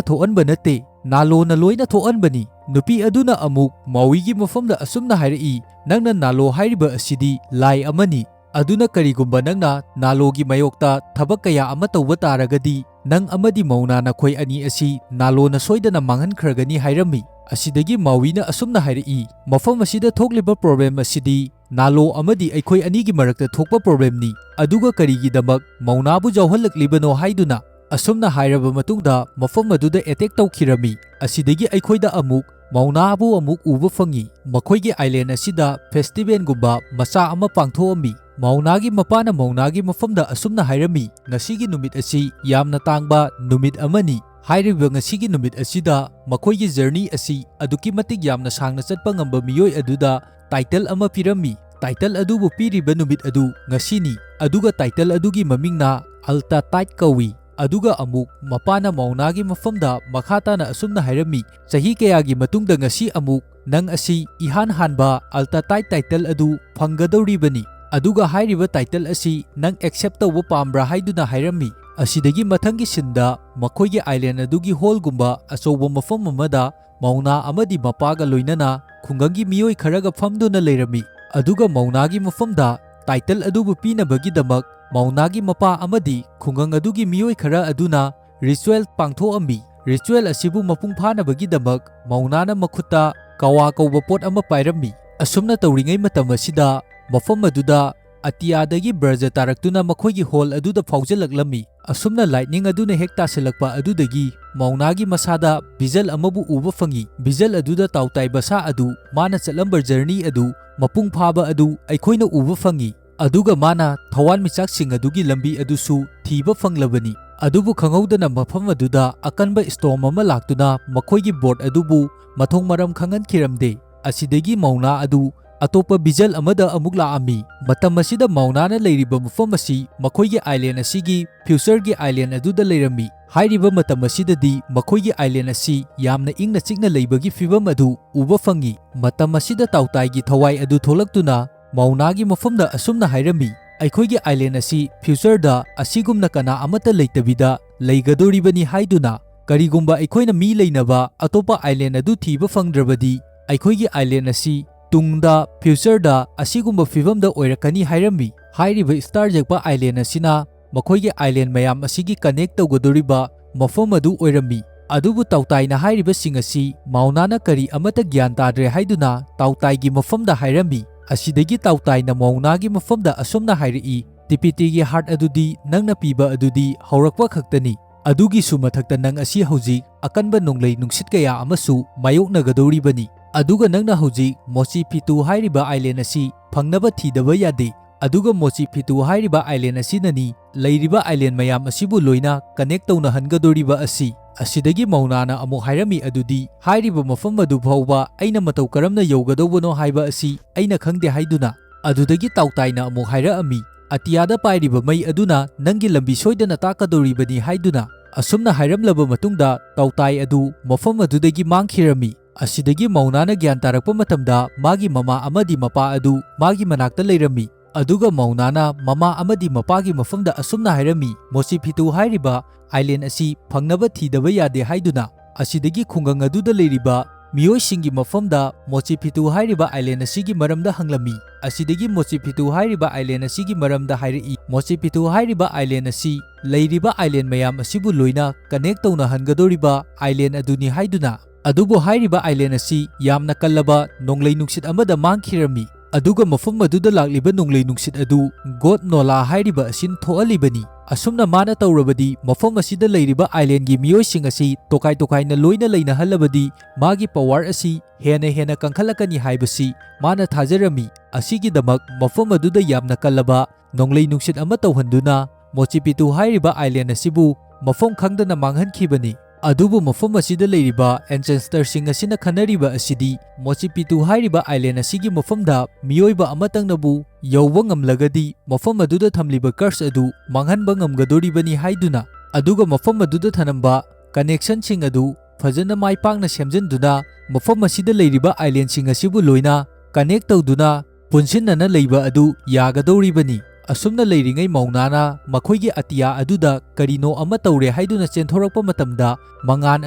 ꯊꯣꯛꯍꯟꯕ ꯅꯠꯇꯦ, ꯅꯥꯂꯣꯅ ꯂꯣꯏꯅ ꯊꯣꯛꯍꯟꯕꯅꯤ"꯫ ꯅꯨꯄꯤ ꯑꯗꯨꯅ ꯑꯃꯨꯛ ꯃꯥꯎꯏꯒꯤ ꯃꯐꯝꯗ ꯑꯁꯨꯝꯅ ꯍꯥꯏꯔꯛꯏ, "ꯅꯪꯅ ꯅꯥꯂꯣ ꯍꯥꯏꯔꯤꯕ ꯑꯁꯤꯗꯤ ꯂꯥꯏ ꯑꯃꯅꯤ꯫ ꯑꯗꯨꯅ ꯀꯔꯤꯒꯨꯝꯕ ꯅꯪꯅ ꯅꯥꯂꯣꯒꯤ ꯃꯥꯌꯣꯛꯇ ꯊꯕꯛ ꯀꯌꯥ ꯑꯃ ꯇꯧꯕ ꯇꯥꯔꯒꯗꯤ, ꯅꯪ ꯑꯃꯗꯤ ꯃꯧꯅꯥ ꯅꯈꯣꯏ ꯑꯅꯤ ꯑꯁꯤ ꯅꯥꯂꯣꯅ ꯁꯣꯏꯗꯅ ꯃꯥꯡꯍꯟꯈ꯭ꯔꯒꯅꯤ" ꯍꯥꯏꯔꯝꯃꯤ꯫ ꯑꯁꯤꯗꯒꯤ ꯃꯥꯎꯏꯅ ꯑꯁꯨꯝꯅ ꯍꯥꯏꯔꯛꯏ, "ꯃꯐꯝ ꯑꯁꯤꯗ ꯊꯣꯛꯂꯤꯕ ꯄ꯭ꯔꯣꯕ꯭ꯂꯦꯝ ꯑꯁꯤꯗꯤ ꯅꯥꯂꯣ ꯑꯃꯗꯤ ꯑꯩꯈꯣꯏ ꯑꯅꯤꯒꯤ ꯃꯔꯛꯇ ꯊꯣꯛꯄ ꯄ꯭ꯔꯣꯕ꯭ꯂꯦꯝꯅꯤ, ꯑꯗꯨꯒ ꯀꯔꯤꯒꯤꯗꯃꯛ ꯃꯧꯅꯥꯕꯨ ꯌꯥꯎꯍꯜꯂꯛꯂꯤꯕꯅꯣ?" ꯍꯥꯏꯗꯨꯅ꯫ ꯑꯁꯨꯝꯅ ꯍꯥꯏꯔꯕ ꯃꯇꯨꯡꯗ ꯃꯐꯝ ꯑꯗꯨꯗ ꯑꯦꯇꯦꯛ ꯇꯧꯈꯤꯔꯝꯃꯤ꯫ ꯑꯁꯤꯗꯒꯤ ꯑꯩꯈꯣꯏꯗ ꯑꯃꯨꯛ ꯃꯧꯅꯥꯕꯨ ꯑꯃꯨꯛ ꯎꯕ ꯐꯪꯉꯤ꯫ ꯃꯈꯣꯏꯒꯤ ꯑꯥꯏꯂꯦꯟ ꯑꯁꯤꯗ ꯐꯦꯁꯇꯤꯚꯦꯜꯒꯨꯝꯕ ꯃꯆꯥ ꯑꯃ ꯄꯥꯡꯊꯣꯛꯑꯝꯃꯤ꯫ ꯃꯧꯅꯥꯒꯤ ꯃꯄꯥꯅ ꯃꯧꯅꯥꯒꯤ ꯃꯐꯝꯗ ꯑꯁꯨꯝꯅ ꯍꯥꯏꯔꯝꯃꯤ, "ꯉꯁꯤꯒꯤ ꯅꯨꯃꯤꯠ ꯑꯁꯤ ꯌꯥꯝꯅ ꯇꯥꯡꯕ ꯅꯨꯃꯤꯠ ꯑꯃꯅꯤ꯫ ꯍꯥꯏꯔꯤꯕ ꯉꯁꯤꯒꯤ ꯅꯨꯃꯤꯠ ꯑꯁꯤꯗ ꯃꯈꯣꯏꯒꯤ ꯖꯔꯅꯤ ꯑꯁꯤ ꯑꯗꯨꯛꯀꯤ ꯃꯇꯤꯛ ꯌꯥꯝꯅ ꯁꯥꯡꯅ ꯆꯠꯄ ꯉꯝꯕ ꯃꯤꯑꯣꯏ ꯑꯗꯨꯗ ꯇꯥꯏꯇꯜ ꯑꯃ ꯄꯤꯔꯝꯃꯤ꯫ ꯇꯥꯏꯇꯜ ꯑꯗꯨꯕꯨ ꯄꯤꯔꯤꯕ ꯅꯨꯃꯤꯠ ꯑꯗꯨ ꯉꯁꯤꯅꯤ, ꯑꯗꯨꯒ ꯇꯥꯏꯇꯜ ꯑꯗꯨꯒꯤ ꯃꯃꯤꯡꯅ ꯑꯜꯇꯥ ꯇꯥꯏꯠ ꯀꯧꯏ"꯫ ꯑꯗꯨꯒ ꯑꯃꯨꯛ ꯃꯄꯥꯅ ꯃꯧꯅꯥꯒꯤ ꯃꯐꯝꯗ ꯃꯈꯥ ꯇꯥꯅ ꯑꯁꯨꯝꯅ ꯍꯥꯏꯔꯝꯃꯤ, "ꯆꯍꯤ ꯀꯌꯥꯒꯤ ꯃꯇꯨꯡꯗ ꯉꯁꯤ ꯑꯃꯨꯛ ꯅꯪ ꯑꯁꯤ ꯏꯍꯥꯟ ꯍꯥꯟꯕ ꯑꯜꯇꯥ ꯇꯥꯏꯠ ꯇꯥꯏꯇꯜ ꯑꯗꯨ ꯐꯪꯒꯗꯧꯔꯤꯕꯅꯤ꯫ ꯑꯗꯨꯒ ꯍꯥꯏꯔꯤꯕ ꯇꯥꯏꯇꯜ ꯑꯁꯤ ꯅꯪ ꯑꯦꯛꯁꯦꯞ ꯇꯧꯕ ꯄꯥꯝꯕ꯭ꯔꯥ?" ꯍꯥꯏꯗꯨꯅ ꯍꯥꯏꯔꯝꯃꯤ꯫ ꯑꯁꯤꯗꯒꯤ ꯃꯊꯪꯒꯤ ꯁꯤꯟꯗ ꯃꯈꯣꯏꯒꯤ ꯑꯥꯏꯂꯦꯟ ꯑꯗꯨꯒꯤ ꯍꯣꯜꯒꯨꯝꯕ ꯑꯆꯧꯕ ꯃꯐꯝ ꯑꯃꯗ ꯃꯧꯅꯥ ꯑꯃꯗꯤ ꯃꯄꯥꯒ ꯂꯣꯏꯅꯅ ꯈꯨꯡꯒꯪꯒꯤ ꯃꯤꯑꯣꯏ ꯈꯔꯒ ꯐꯝꯗꯨꯅ ꯂꯩꯔꯝꯃꯤ꯫ ꯑꯗꯨꯒ ꯃꯧꯅꯥꯒꯤ ꯃꯐꯝꯗ ꯇꯥꯏꯇꯜ ꯑꯗꯨꯕꯨ ꯄꯤꯅꯕꯒꯤꯗꯃꯛ ꯃꯧꯅꯥꯒꯤ ꯃꯄꯥ ꯑꯃꯗꯤ ꯈꯨꯡꯒꯪ ꯑꯗꯨꯒꯤ ꯃꯤꯑꯣꯏ ꯈꯔ ꯑꯗꯨꯅ ꯔꯤꯆꯨꯑꯦꯜ ꯄꯥꯡꯊꯣꯛꯑꯝꯃꯤ꯫ ꯔꯤꯆꯨꯑꯦꯜ ꯑꯁꯤꯕꯨ ꯃꯄꯨꯡ ꯐꯥꯅꯕꯒꯤꯗꯃꯛ ꯃꯧꯅꯥꯅ ꯃꯈꯨꯠꯇ ꯀꯋꯥ ꯀꯧꯕ ꯄꯣꯠ ꯑꯃ ꯄꯥꯏꯔꯝꯃꯤ꯫ ꯑꯁꯨꯝꯅ ꯇꯧꯔꯤꯉꯩ ꯃꯇꯝ ꯑꯁꯤꯗ ꯃꯐꯝ ꯑꯗꯨꯗ ꯑꯇꯤꯌꯥꯗꯒꯤ ꯕ꯭ꯔꯖ ꯇꯥꯔꯛꯇꯨꯅ ꯃꯈꯣꯏꯒꯤ ꯍꯣꯜ ꯑꯗꯨꯗ ꯐꯥꯎꯖꯜꯂꯛꯂꯝꯃꯤ꯫ ꯑꯁꯨꯝꯅ ꯂꯥꯏꯠꯅꯤꯡ ꯑꯗꯨꯅ ꯍꯦꯛ ꯇꯥꯁꯤꯜꯂꯛꯄ ꯑꯗꯨꯗꯒꯤ ꯃꯧꯅꯥꯒꯤ ꯃꯁꯥꯗ ꯚꯤꯖꯟ ꯑꯃꯕꯨ ꯎꯕ ꯐꯪꯉꯤ꯫ ꯚꯤꯖꯟ ꯑꯗꯨꯗ ꯇꯥꯎꯇꯥꯏ ꯕꯁꯥ ꯑꯗꯨ, ꯃꯥꯅ ꯆꯠꯂꯝꯕ ꯖꯔꯅꯤ ꯑꯗꯨ ꯃꯄꯨꯡ ꯐꯥꯕ ꯑꯗꯨ ꯑꯩꯈꯣꯏꯅ ꯎꯕ ꯐꯪꯉꯤ꯫ ꯑꯗꯨꯒ ꯃꯥꯅ ꯊꯋꯥꯟꯃꯤꯆꯥꯛꯁꯤꯡ ꯑꯗꯨꯒꯤ ꯂꯝꯕꯤ ꯑꯗꯨꯁꯨ ꯊꯤꯕ ꯐꯪꯂꯕꯅꯤ꯫ ꯑꯗꯨꯕꯨ ꯈꯪꯍꯧꯗꯅ ꯃꯐꯝ ꯑꯗꯨꯗ ꯑꯀꯟꯕ ꯁ꯭ꯇꯣꯔꯝ ꯑꯃ ꯂꯥꯛꯇꯨꯅ ꯃꯈꯣꯏꯒꯤ ꯕꯣꯠ ꯑꯗꯨꯕꯨ ꯃꯊꯣꯡ ꯃꯔꯝ ꯈꯪꯍꯟꯈꯤꯔꯝꯗꯦ꯫ ꯑꯁꯤꯗꯒꯤ ꯃꯧꯅꯥ ꯑꯗꯨ ꯑꯇꯣꯞꯄ visual ꯑꯃꯗ ꯑꯃꯨꯛ ꯂꯥꯛꯑꯝꯃꯤ꯫ ꯃꯇꯝ ꯑꯁꯤꯗ ꯃꯧꯅꯥꯅ ꯂꯩꯔꯤꯕ ꯃꯐꯝ ꯑꯁꯤ ꯃꯈꯣꯏꯒꯤ island ꯑꯁꯤꯒꯤ future ꯒꯤ island ꯑꯗꯨꯗ ꯂꯩꯔꯝꯃꯤ꯫ ꯍꯥꯏꯔꯤꯕ ꯃꯇꯝ ꯑꯁꯤꯗꯗꯤ ꯃꯈꯣꯏꯒꯤ island ꯑꯁꯤ ꯌꯥꯝꯅ ꯏꯪꯅ ꯆꯤꯛꯅ ꯂꯩꯕꯒꯤ ꯐꯤꯚꯝ ꯑꯗꯨ ꯎꯕ ꯐꯪꯉꯤ꯫ ꯃꯇꯝ ꯑꯁꯤꯗ ꯇꯥꯎꯇꯥꯏꯒꯤ ꯊꯋꯥꯏ ꯑꯗꯨ ꯊꯣꯛꯂꯛꯇꯨꯅ ꯃꯧꯅꯥꯒꯤ ꯃꯐꯝꯗ ꯑꯁꯨꯝꯅ ꯍꯥꯏꯔꯝꯃꯤ, "ꯑꯩꯈꯣꯏꯒꯤ island ꯑꯁꯤ future ꯗ ꯑꯁꯤꯒꯨꯝꯅ ꯀꯅꯥ ꯑꯃꯠꯇ ꯂꯩꯇꯕꯤꯗ ꯂꯩꯒꯗꯧꯔꯤꯕꯅꯤ ꯍꯥꯏꯗꯨꯅ, ꯀꯔꯤꯒꯨꯝꯕ ꯑꯩꯈꯣꯏꯅ ꯃꯤ ꯂꯩꯅꯕ ꯑꯇꯣꯞꯄ island ꯑꯗꯨ ꯊꯤꯕ ꯐꯪꯗ꯭ꯔꯕꯗꯤ ꯑꯩꯈꯣꯏꯒꯤ island ꯑꯁꯤ ꯇꯨꯡꯗ future ꯗ ꯑꯁꯤꯒꯨꯝꯕ ꯐꯤꯚꯝꯗ ꯑꯣꯏꯔꯛꯀꯅꯤ" ꯍꯥꯏꯔꯝꯃꯤ꯫ ꯍꯥꯏꯔꯤꯕ star ꯌꯦꯛꯄ island ꯑꯁꯤꯅ ꯃꯈꯣꯏꯒꯤ island ꯃꯌꯥꯝ ꯑꯁꯤꯒꯤ connect ꯇꯧꯒꯗꯧꯔꯤꯕ ꯃꯐꯝ ꯑꯗꯨ ꯑꯣꯏꯔꯝꯃꯤ꯫ ꯑꯗꯨꯕꯨ ꯇꯥꯎꯇꯥꯏꯅ ꯍꯥꯏꯔꯤꯕꯁꯤꯡ ꯑꯁꯤ ꯃꯧꯅꯥꯅ ꯀꯔꯤ ꯑꯃꯠꯇ ꯒ꯭ꯌꯥꯟ ꯇꯥꯗ꯭ꯔꯦ ꯍꯥꯏꯗꯨꯅ ꯇꯥꯎꯇꯥꯏꯒꯤ ꯃꯐꯝꯗ ꯍꯥꯏꯔꯝꯃꯤ꯫ ꯑꯁꯤꯗꯒꯤ ꯇꯥꯎꯇꯥꯏꯅ ꯃꯧꯅꯥꯒꯤ ꯃꯐꯝꯗ ꯑꯁꯨꯝꯅ ꯍꯥꯏꯔꯛꯏ, "ꯇꯤꯄꯤꯇꯤꯒꯤ heart ꯑꯗꯨꯗꯤ ꯅꯪꯅ ꯄꯤꯕ ꯑꯗꯨꯗꯤ ꯍꯧꯔꯛꯄ ꯈꯛꯇꯅꯤ꯫ ꯑꯗꯨꯒꯤꯁꯨ ꯃꯊꯛꯇ ꯅꯪ ꯑꯁꯤ ꯍꯧꯖꯤꯛ ꯑꯀꯟꯕ ꯅꯣꯡꯂꯩ ꯅꯨꯡꯁꯤꯠ ꯀꯌꯥ ꯑꯃꯁꯨ ꯃꯥꯌꯣꯛꯅꯒꯗꯧꯔꯤꯕꯅꯤ꯫ ꯑꯗꯨꯒ ꯅꯪꯅ ꯍꯧꯖꯤꯛ ꯃꯣꯆꯤ ꯐꯤꯇꯨ ꯍꯥꯏꯔꯤꯕ island ꯑꯁꯤ ꯐꯪꯅꯕ ꯊꯤꯗꯕ ꯌꯥꯗꯦ꯫ ꯑꯗꯨꯒ ꯃꯣꯆꯤ ꯐꯤꯇꯨ ꯍꯥꯏꯔꯤꯕ island ꯑꯁꯤꯅꯅꯤ ꯂꯩꯔꯤꯕ island ꯃꯌꯥꯝ ꯑꯁꯤꯕꯨ ꯂꯣꯏꯅ connect ꯇꯧꯅꯍꯟꯒꯗꯧꯔꯤꯕ ꯑꯁꯤ"꯫ ꯑꯁꯤꯗꯒꯤ ꯃꯧꯅꯥꯅ ꯑꯃꯨꯛ ꯍꯥꯏꯔꯝꯃꯤ, "ꯑꯗꯨꯗꯤ ꯍꯥꯏꯔꯤꯕ ꯃꯐꯝ ꯑꯗꯨ ꯐꯥꯎꯕ ꯑꯩꯅ ꯃꯇꯧ ꯀꯔꯝꯅ ꯌꯧꯒꯗꯧꯕꯅꯣ ꯍꯥꯏꯕ ꯑꯁꯤ ꯑꯩꯅ ꯈꯪꯗꯦ" ꯍꯥꯏꯗꯨꯅ꯫ ꯑꯗꯨꯗꯒꯤ ꯇꯥꯎꯇꯥꯏꯅ ꯑꯃꯨꯛ ꯍꯥꯏꯔꯛꯑꯝꯃꯤ, "ꯑꯇꯤꯌꯥꯗ ꯄꯥꯏꯔꯤꯕ ꯃꯩ ꯑꯗꯨꯅ ꯅꯪꯒꯤ ꯂꯝꯕꯤ ꯁꯣꯏꯗꯅ ꯇꯥꯛꯀꯗꯧꯔꯤꯕꯅꯤ" ꯍꯥꯏꯗꯨꯅ꯫ ꯑꯁꯨꯝꯅ ꯍꯥꯏꯔꯝꯂꯕ ꯃꯇꯨꯡꯗ ꯇꯥꯎꯇꯥꯏ ꯑꯗꯨ ꯃꯐꯝ ꯑꯗꯨꯗꯒꯤ ꯃꯥꯡꯈꯤꯔꯝꯃꯤ꯫ ꯑꯁꯤꯗꯒꯤ ꯃꯧꯅꯥꯅ ꯒ꯭ꯌꯥꯟ ꯇꯥꯔꯛꯄ ꯃꯇꯝꯗ ꯃꯥꯒꯤ ꯃꯃꯥ ꯑꯃꯗꯤ ꯃꯄꯥ ꯑꯗꯨ ꯃꯥꯒꯤ ꯃꯅꯥꯛꯇ ꯂꯩꯔꯝꯃꯤ꯫ ꯑꯗꯨꯒ ꯃꯧꯅꯥꯅ ꯃꯃꯥ ꯑꯃꯗꯤ ꯃꯄꯥꯒꯤ ꯃꯐꯝꯗ ꯑꯁꯨꯝꯅ ꯍꯥꯏꯔꯝꯃꯤ, "ꯃꯣꯆꯤ ꯐꯤꯇꯨ ꯍꯥꯏꯔꯤꯕ island ꯑꯁꯤ ꯐꯪꯅꯕ ꯊꯤꯗꯕ ꯌꯥꯗꯦ" ꯍꯥꯏꯗꯨꯅ꯫ ꯑꯁꯤꯗꯒꯤ ꯈꯨꯡꯒꯪ ꯑꯗꯨꯗ ꯂꯩꯔꯤꯕ ꯃꯤꯑꯣꯏꯁꯤꯡꯒꯤ ꯃꯐꯝꯗ ꯃꯣꯆꯤ ꯐꯤꯇꯨ ꯍꯥꯏꯔꯤꯕ island ꯑꯁꯤꯒꯤ ꯃꯔꯝꯗ ꯍꯪꯂꯝꯃꯤ꯫ ꯑꯁꯤꯗꯒꯤ ꯃꯣꯆꯤ ꯐꯤꯇꯨ ꯍꯥꯏꯔꯤꯕ island ꯑꯁꯤꯒꯤ ꯃꯔꯝꯗ ꯍꯥꯏꯔꯛꯏ꯫ ꯃꯣꯆꯤ ꯐꯤꯇꯨ ꯍꯥꯏꯔꯤꯕ island ꯑꯁꯤ ꯂꯩꯔꯤꯕ island ꯃꯌꯥꯝ ꯑꯁꯤꯕꯨ ꯂꯣꯏꯅ connect ꯇꯧꯅꯍꯟꯒꯗꯧꯔꯤꯕ island ꯑꯗꯨꯅꯤ ꯍꯥꯏꯗꯨꯅ꯫ ꯑꯗꯨꯕꯨ ꯍꯥꯏꯔꯤꯕ island ꯑꯁꯤ ꯌꯥꯝꯅ ꯀꯜꯂꯕ ꯅꯣꯡꯂꯩ ꯅꯨꯡꯁꯤꯠ ꯑꯃꯗ ꯃꯥꯡꯈꯤꯔꯝꯃꯤ꯫ ꯑꯗꯨꯒ ꯃꯐꯝ ꯑꯗꯨꯗ ꯂꯥꯛꯂꯤꯕ ꯅꯣꯡꯂꯩ ꯅꯨꯡꯁꯤꯠ ꯑꯗꯨ god ꯅꯣꯂꯥ ꯍꯥꯏꯔꯤꯕ ꯑꯁꯤꯅ ꯊꯣꯛꯍꯜꯂꯤꯕꯅꯤ꯫ ꯑꯁꯨꯝꯅ ꯃꯥꯅ ꯇꯧꯔꯕꯗꯤ ꯃꯐꯝ ꯑꯁꯤꯗ ꯂꯩꯔꯤꯕ island ꯒꯤ ꯃꯤꯑꯣꯏꯁꯤꯡ ꯑꯁꯤ ꯇꯣꯈꯥꯏ ꯇꯣꯈꯥꯏꯅ ꯂꯣꯏꯅ ꯂꯩꯅꯍꯜꯂꯕꯗꯤ ꯃꯥꯒꯤ power ꯑꯁꯤ ꯍꯦꯟꯅ ꯍꯦꯟꯅ ꯀꯟꯈꯠꯂꯛꯀꯅꯤ ꯍꯥꯏꯕꯁꯤ ꯃꯥꯅ ꯊꯥꯖꯔꯝꯃꯤ꯫ ꯑꯁꯤꯒꯤꯗꯃꯛ ꯃꯐꯝ ꯑꯗꯨꯗ ꯌꯥꯝꯅ ꯀꯜꯂꯕ ꯅꯣꯡꯂꯩ ꯅꯨꯡꯁꯤꯠ ꯑꯃ ꯇꯧꯍꯟꯗꯨꯅ ꯃꯣꯆꯤꯄꯤꯇꯨ ꯍꯥꯏꯔꯤꯕ island ꯑꯁꯤꯕꯨ ꯃꯐꯝ ꯈꯪꯗꯅ ꯃꯥꯡꯍꯟꯈꯤꯕꯅꯤ꯫ ꯑꯗꯨꯕꯨ ꯃꯐꯝ ꯑꯁꯤꯗ ꯂꯩꯔꯤꯕ ancestorꯁꯤꯡ ꯑꯁꯤꯅ ꯈꯟꯅꯔꯤꯕ ꯑꯁꯤꯗꯤ ꯃꯣꯆꯤꯄꯤꯇꯨ ꯍꯥꯏꯔꯤꯕ island ꯑꯁꯤꯒꯤ ꯃꯐꯝꯗ ꯃꯤꯑꯣꯏꯕ ꯑꯃꯇꯪꯅꯕꯨ ꯌꯧꯕ ꯉꯝꯂꯒꯗꯤ ꯃꯐꯝ ꯑꯗꯨꯗ ꯊꯝꯂꯤꯕ curse ꯑꯗꯨ ꯃꯥꯡꯍꯟꯕ ꯉꯝꯒꯗꯧꯔꯤꯕꯅꯤ ꯍꯥꯏꯗꯨꯅ, ꯑꯗꯨꯒ ꯃꯐꯝ ꯑꯗꯨꯗ ꯊꯅꯝꯕ connectionꯁꯤꯡ ꯑꯗꯨ ꯐꯖꯅ ꯃꯥꯏ ꯄꯥꯛꯅ ꯁꯦꯝꯖꯤꯟꯗꯨꯅ ꯃꯐꯝ ꯑꯁꯤꯗ ꯂꯩꯔꯤꯕ islandꯁꯤꯡ ꯑꯁꯤꯕꯨ ꯂꯣꯏꯅ connect ꯇꯧꯗꯨꯅ ꯄꯨꯟꯁꯤꯟꯅꯅ ꯂꯩꯕ ꯑꯗꯨ ꯌꯥꯒꯗꯧꯔꯤꯕꯅꯤ꯫ ꯑꯁꯨꯝꯅ ꯂꯩꯔꯤꯉꯩ ꯃꯧꯅꯥꯅ ꯃꯈꯣꯏꯒꯤ ꯑꯇꯤꯌꯥ ꯑꯗꯨꯗ ꯀꯔꯤꯅꯣ ꯑꯃ ꯇꯧꯔꯦ ꯍꯥꯏꯗꯨꯅ ꯆꯦꯟꯊꯣꯔꯛꯄ ꯃꯇꯝꯗ ꯃꯉꯥꯟ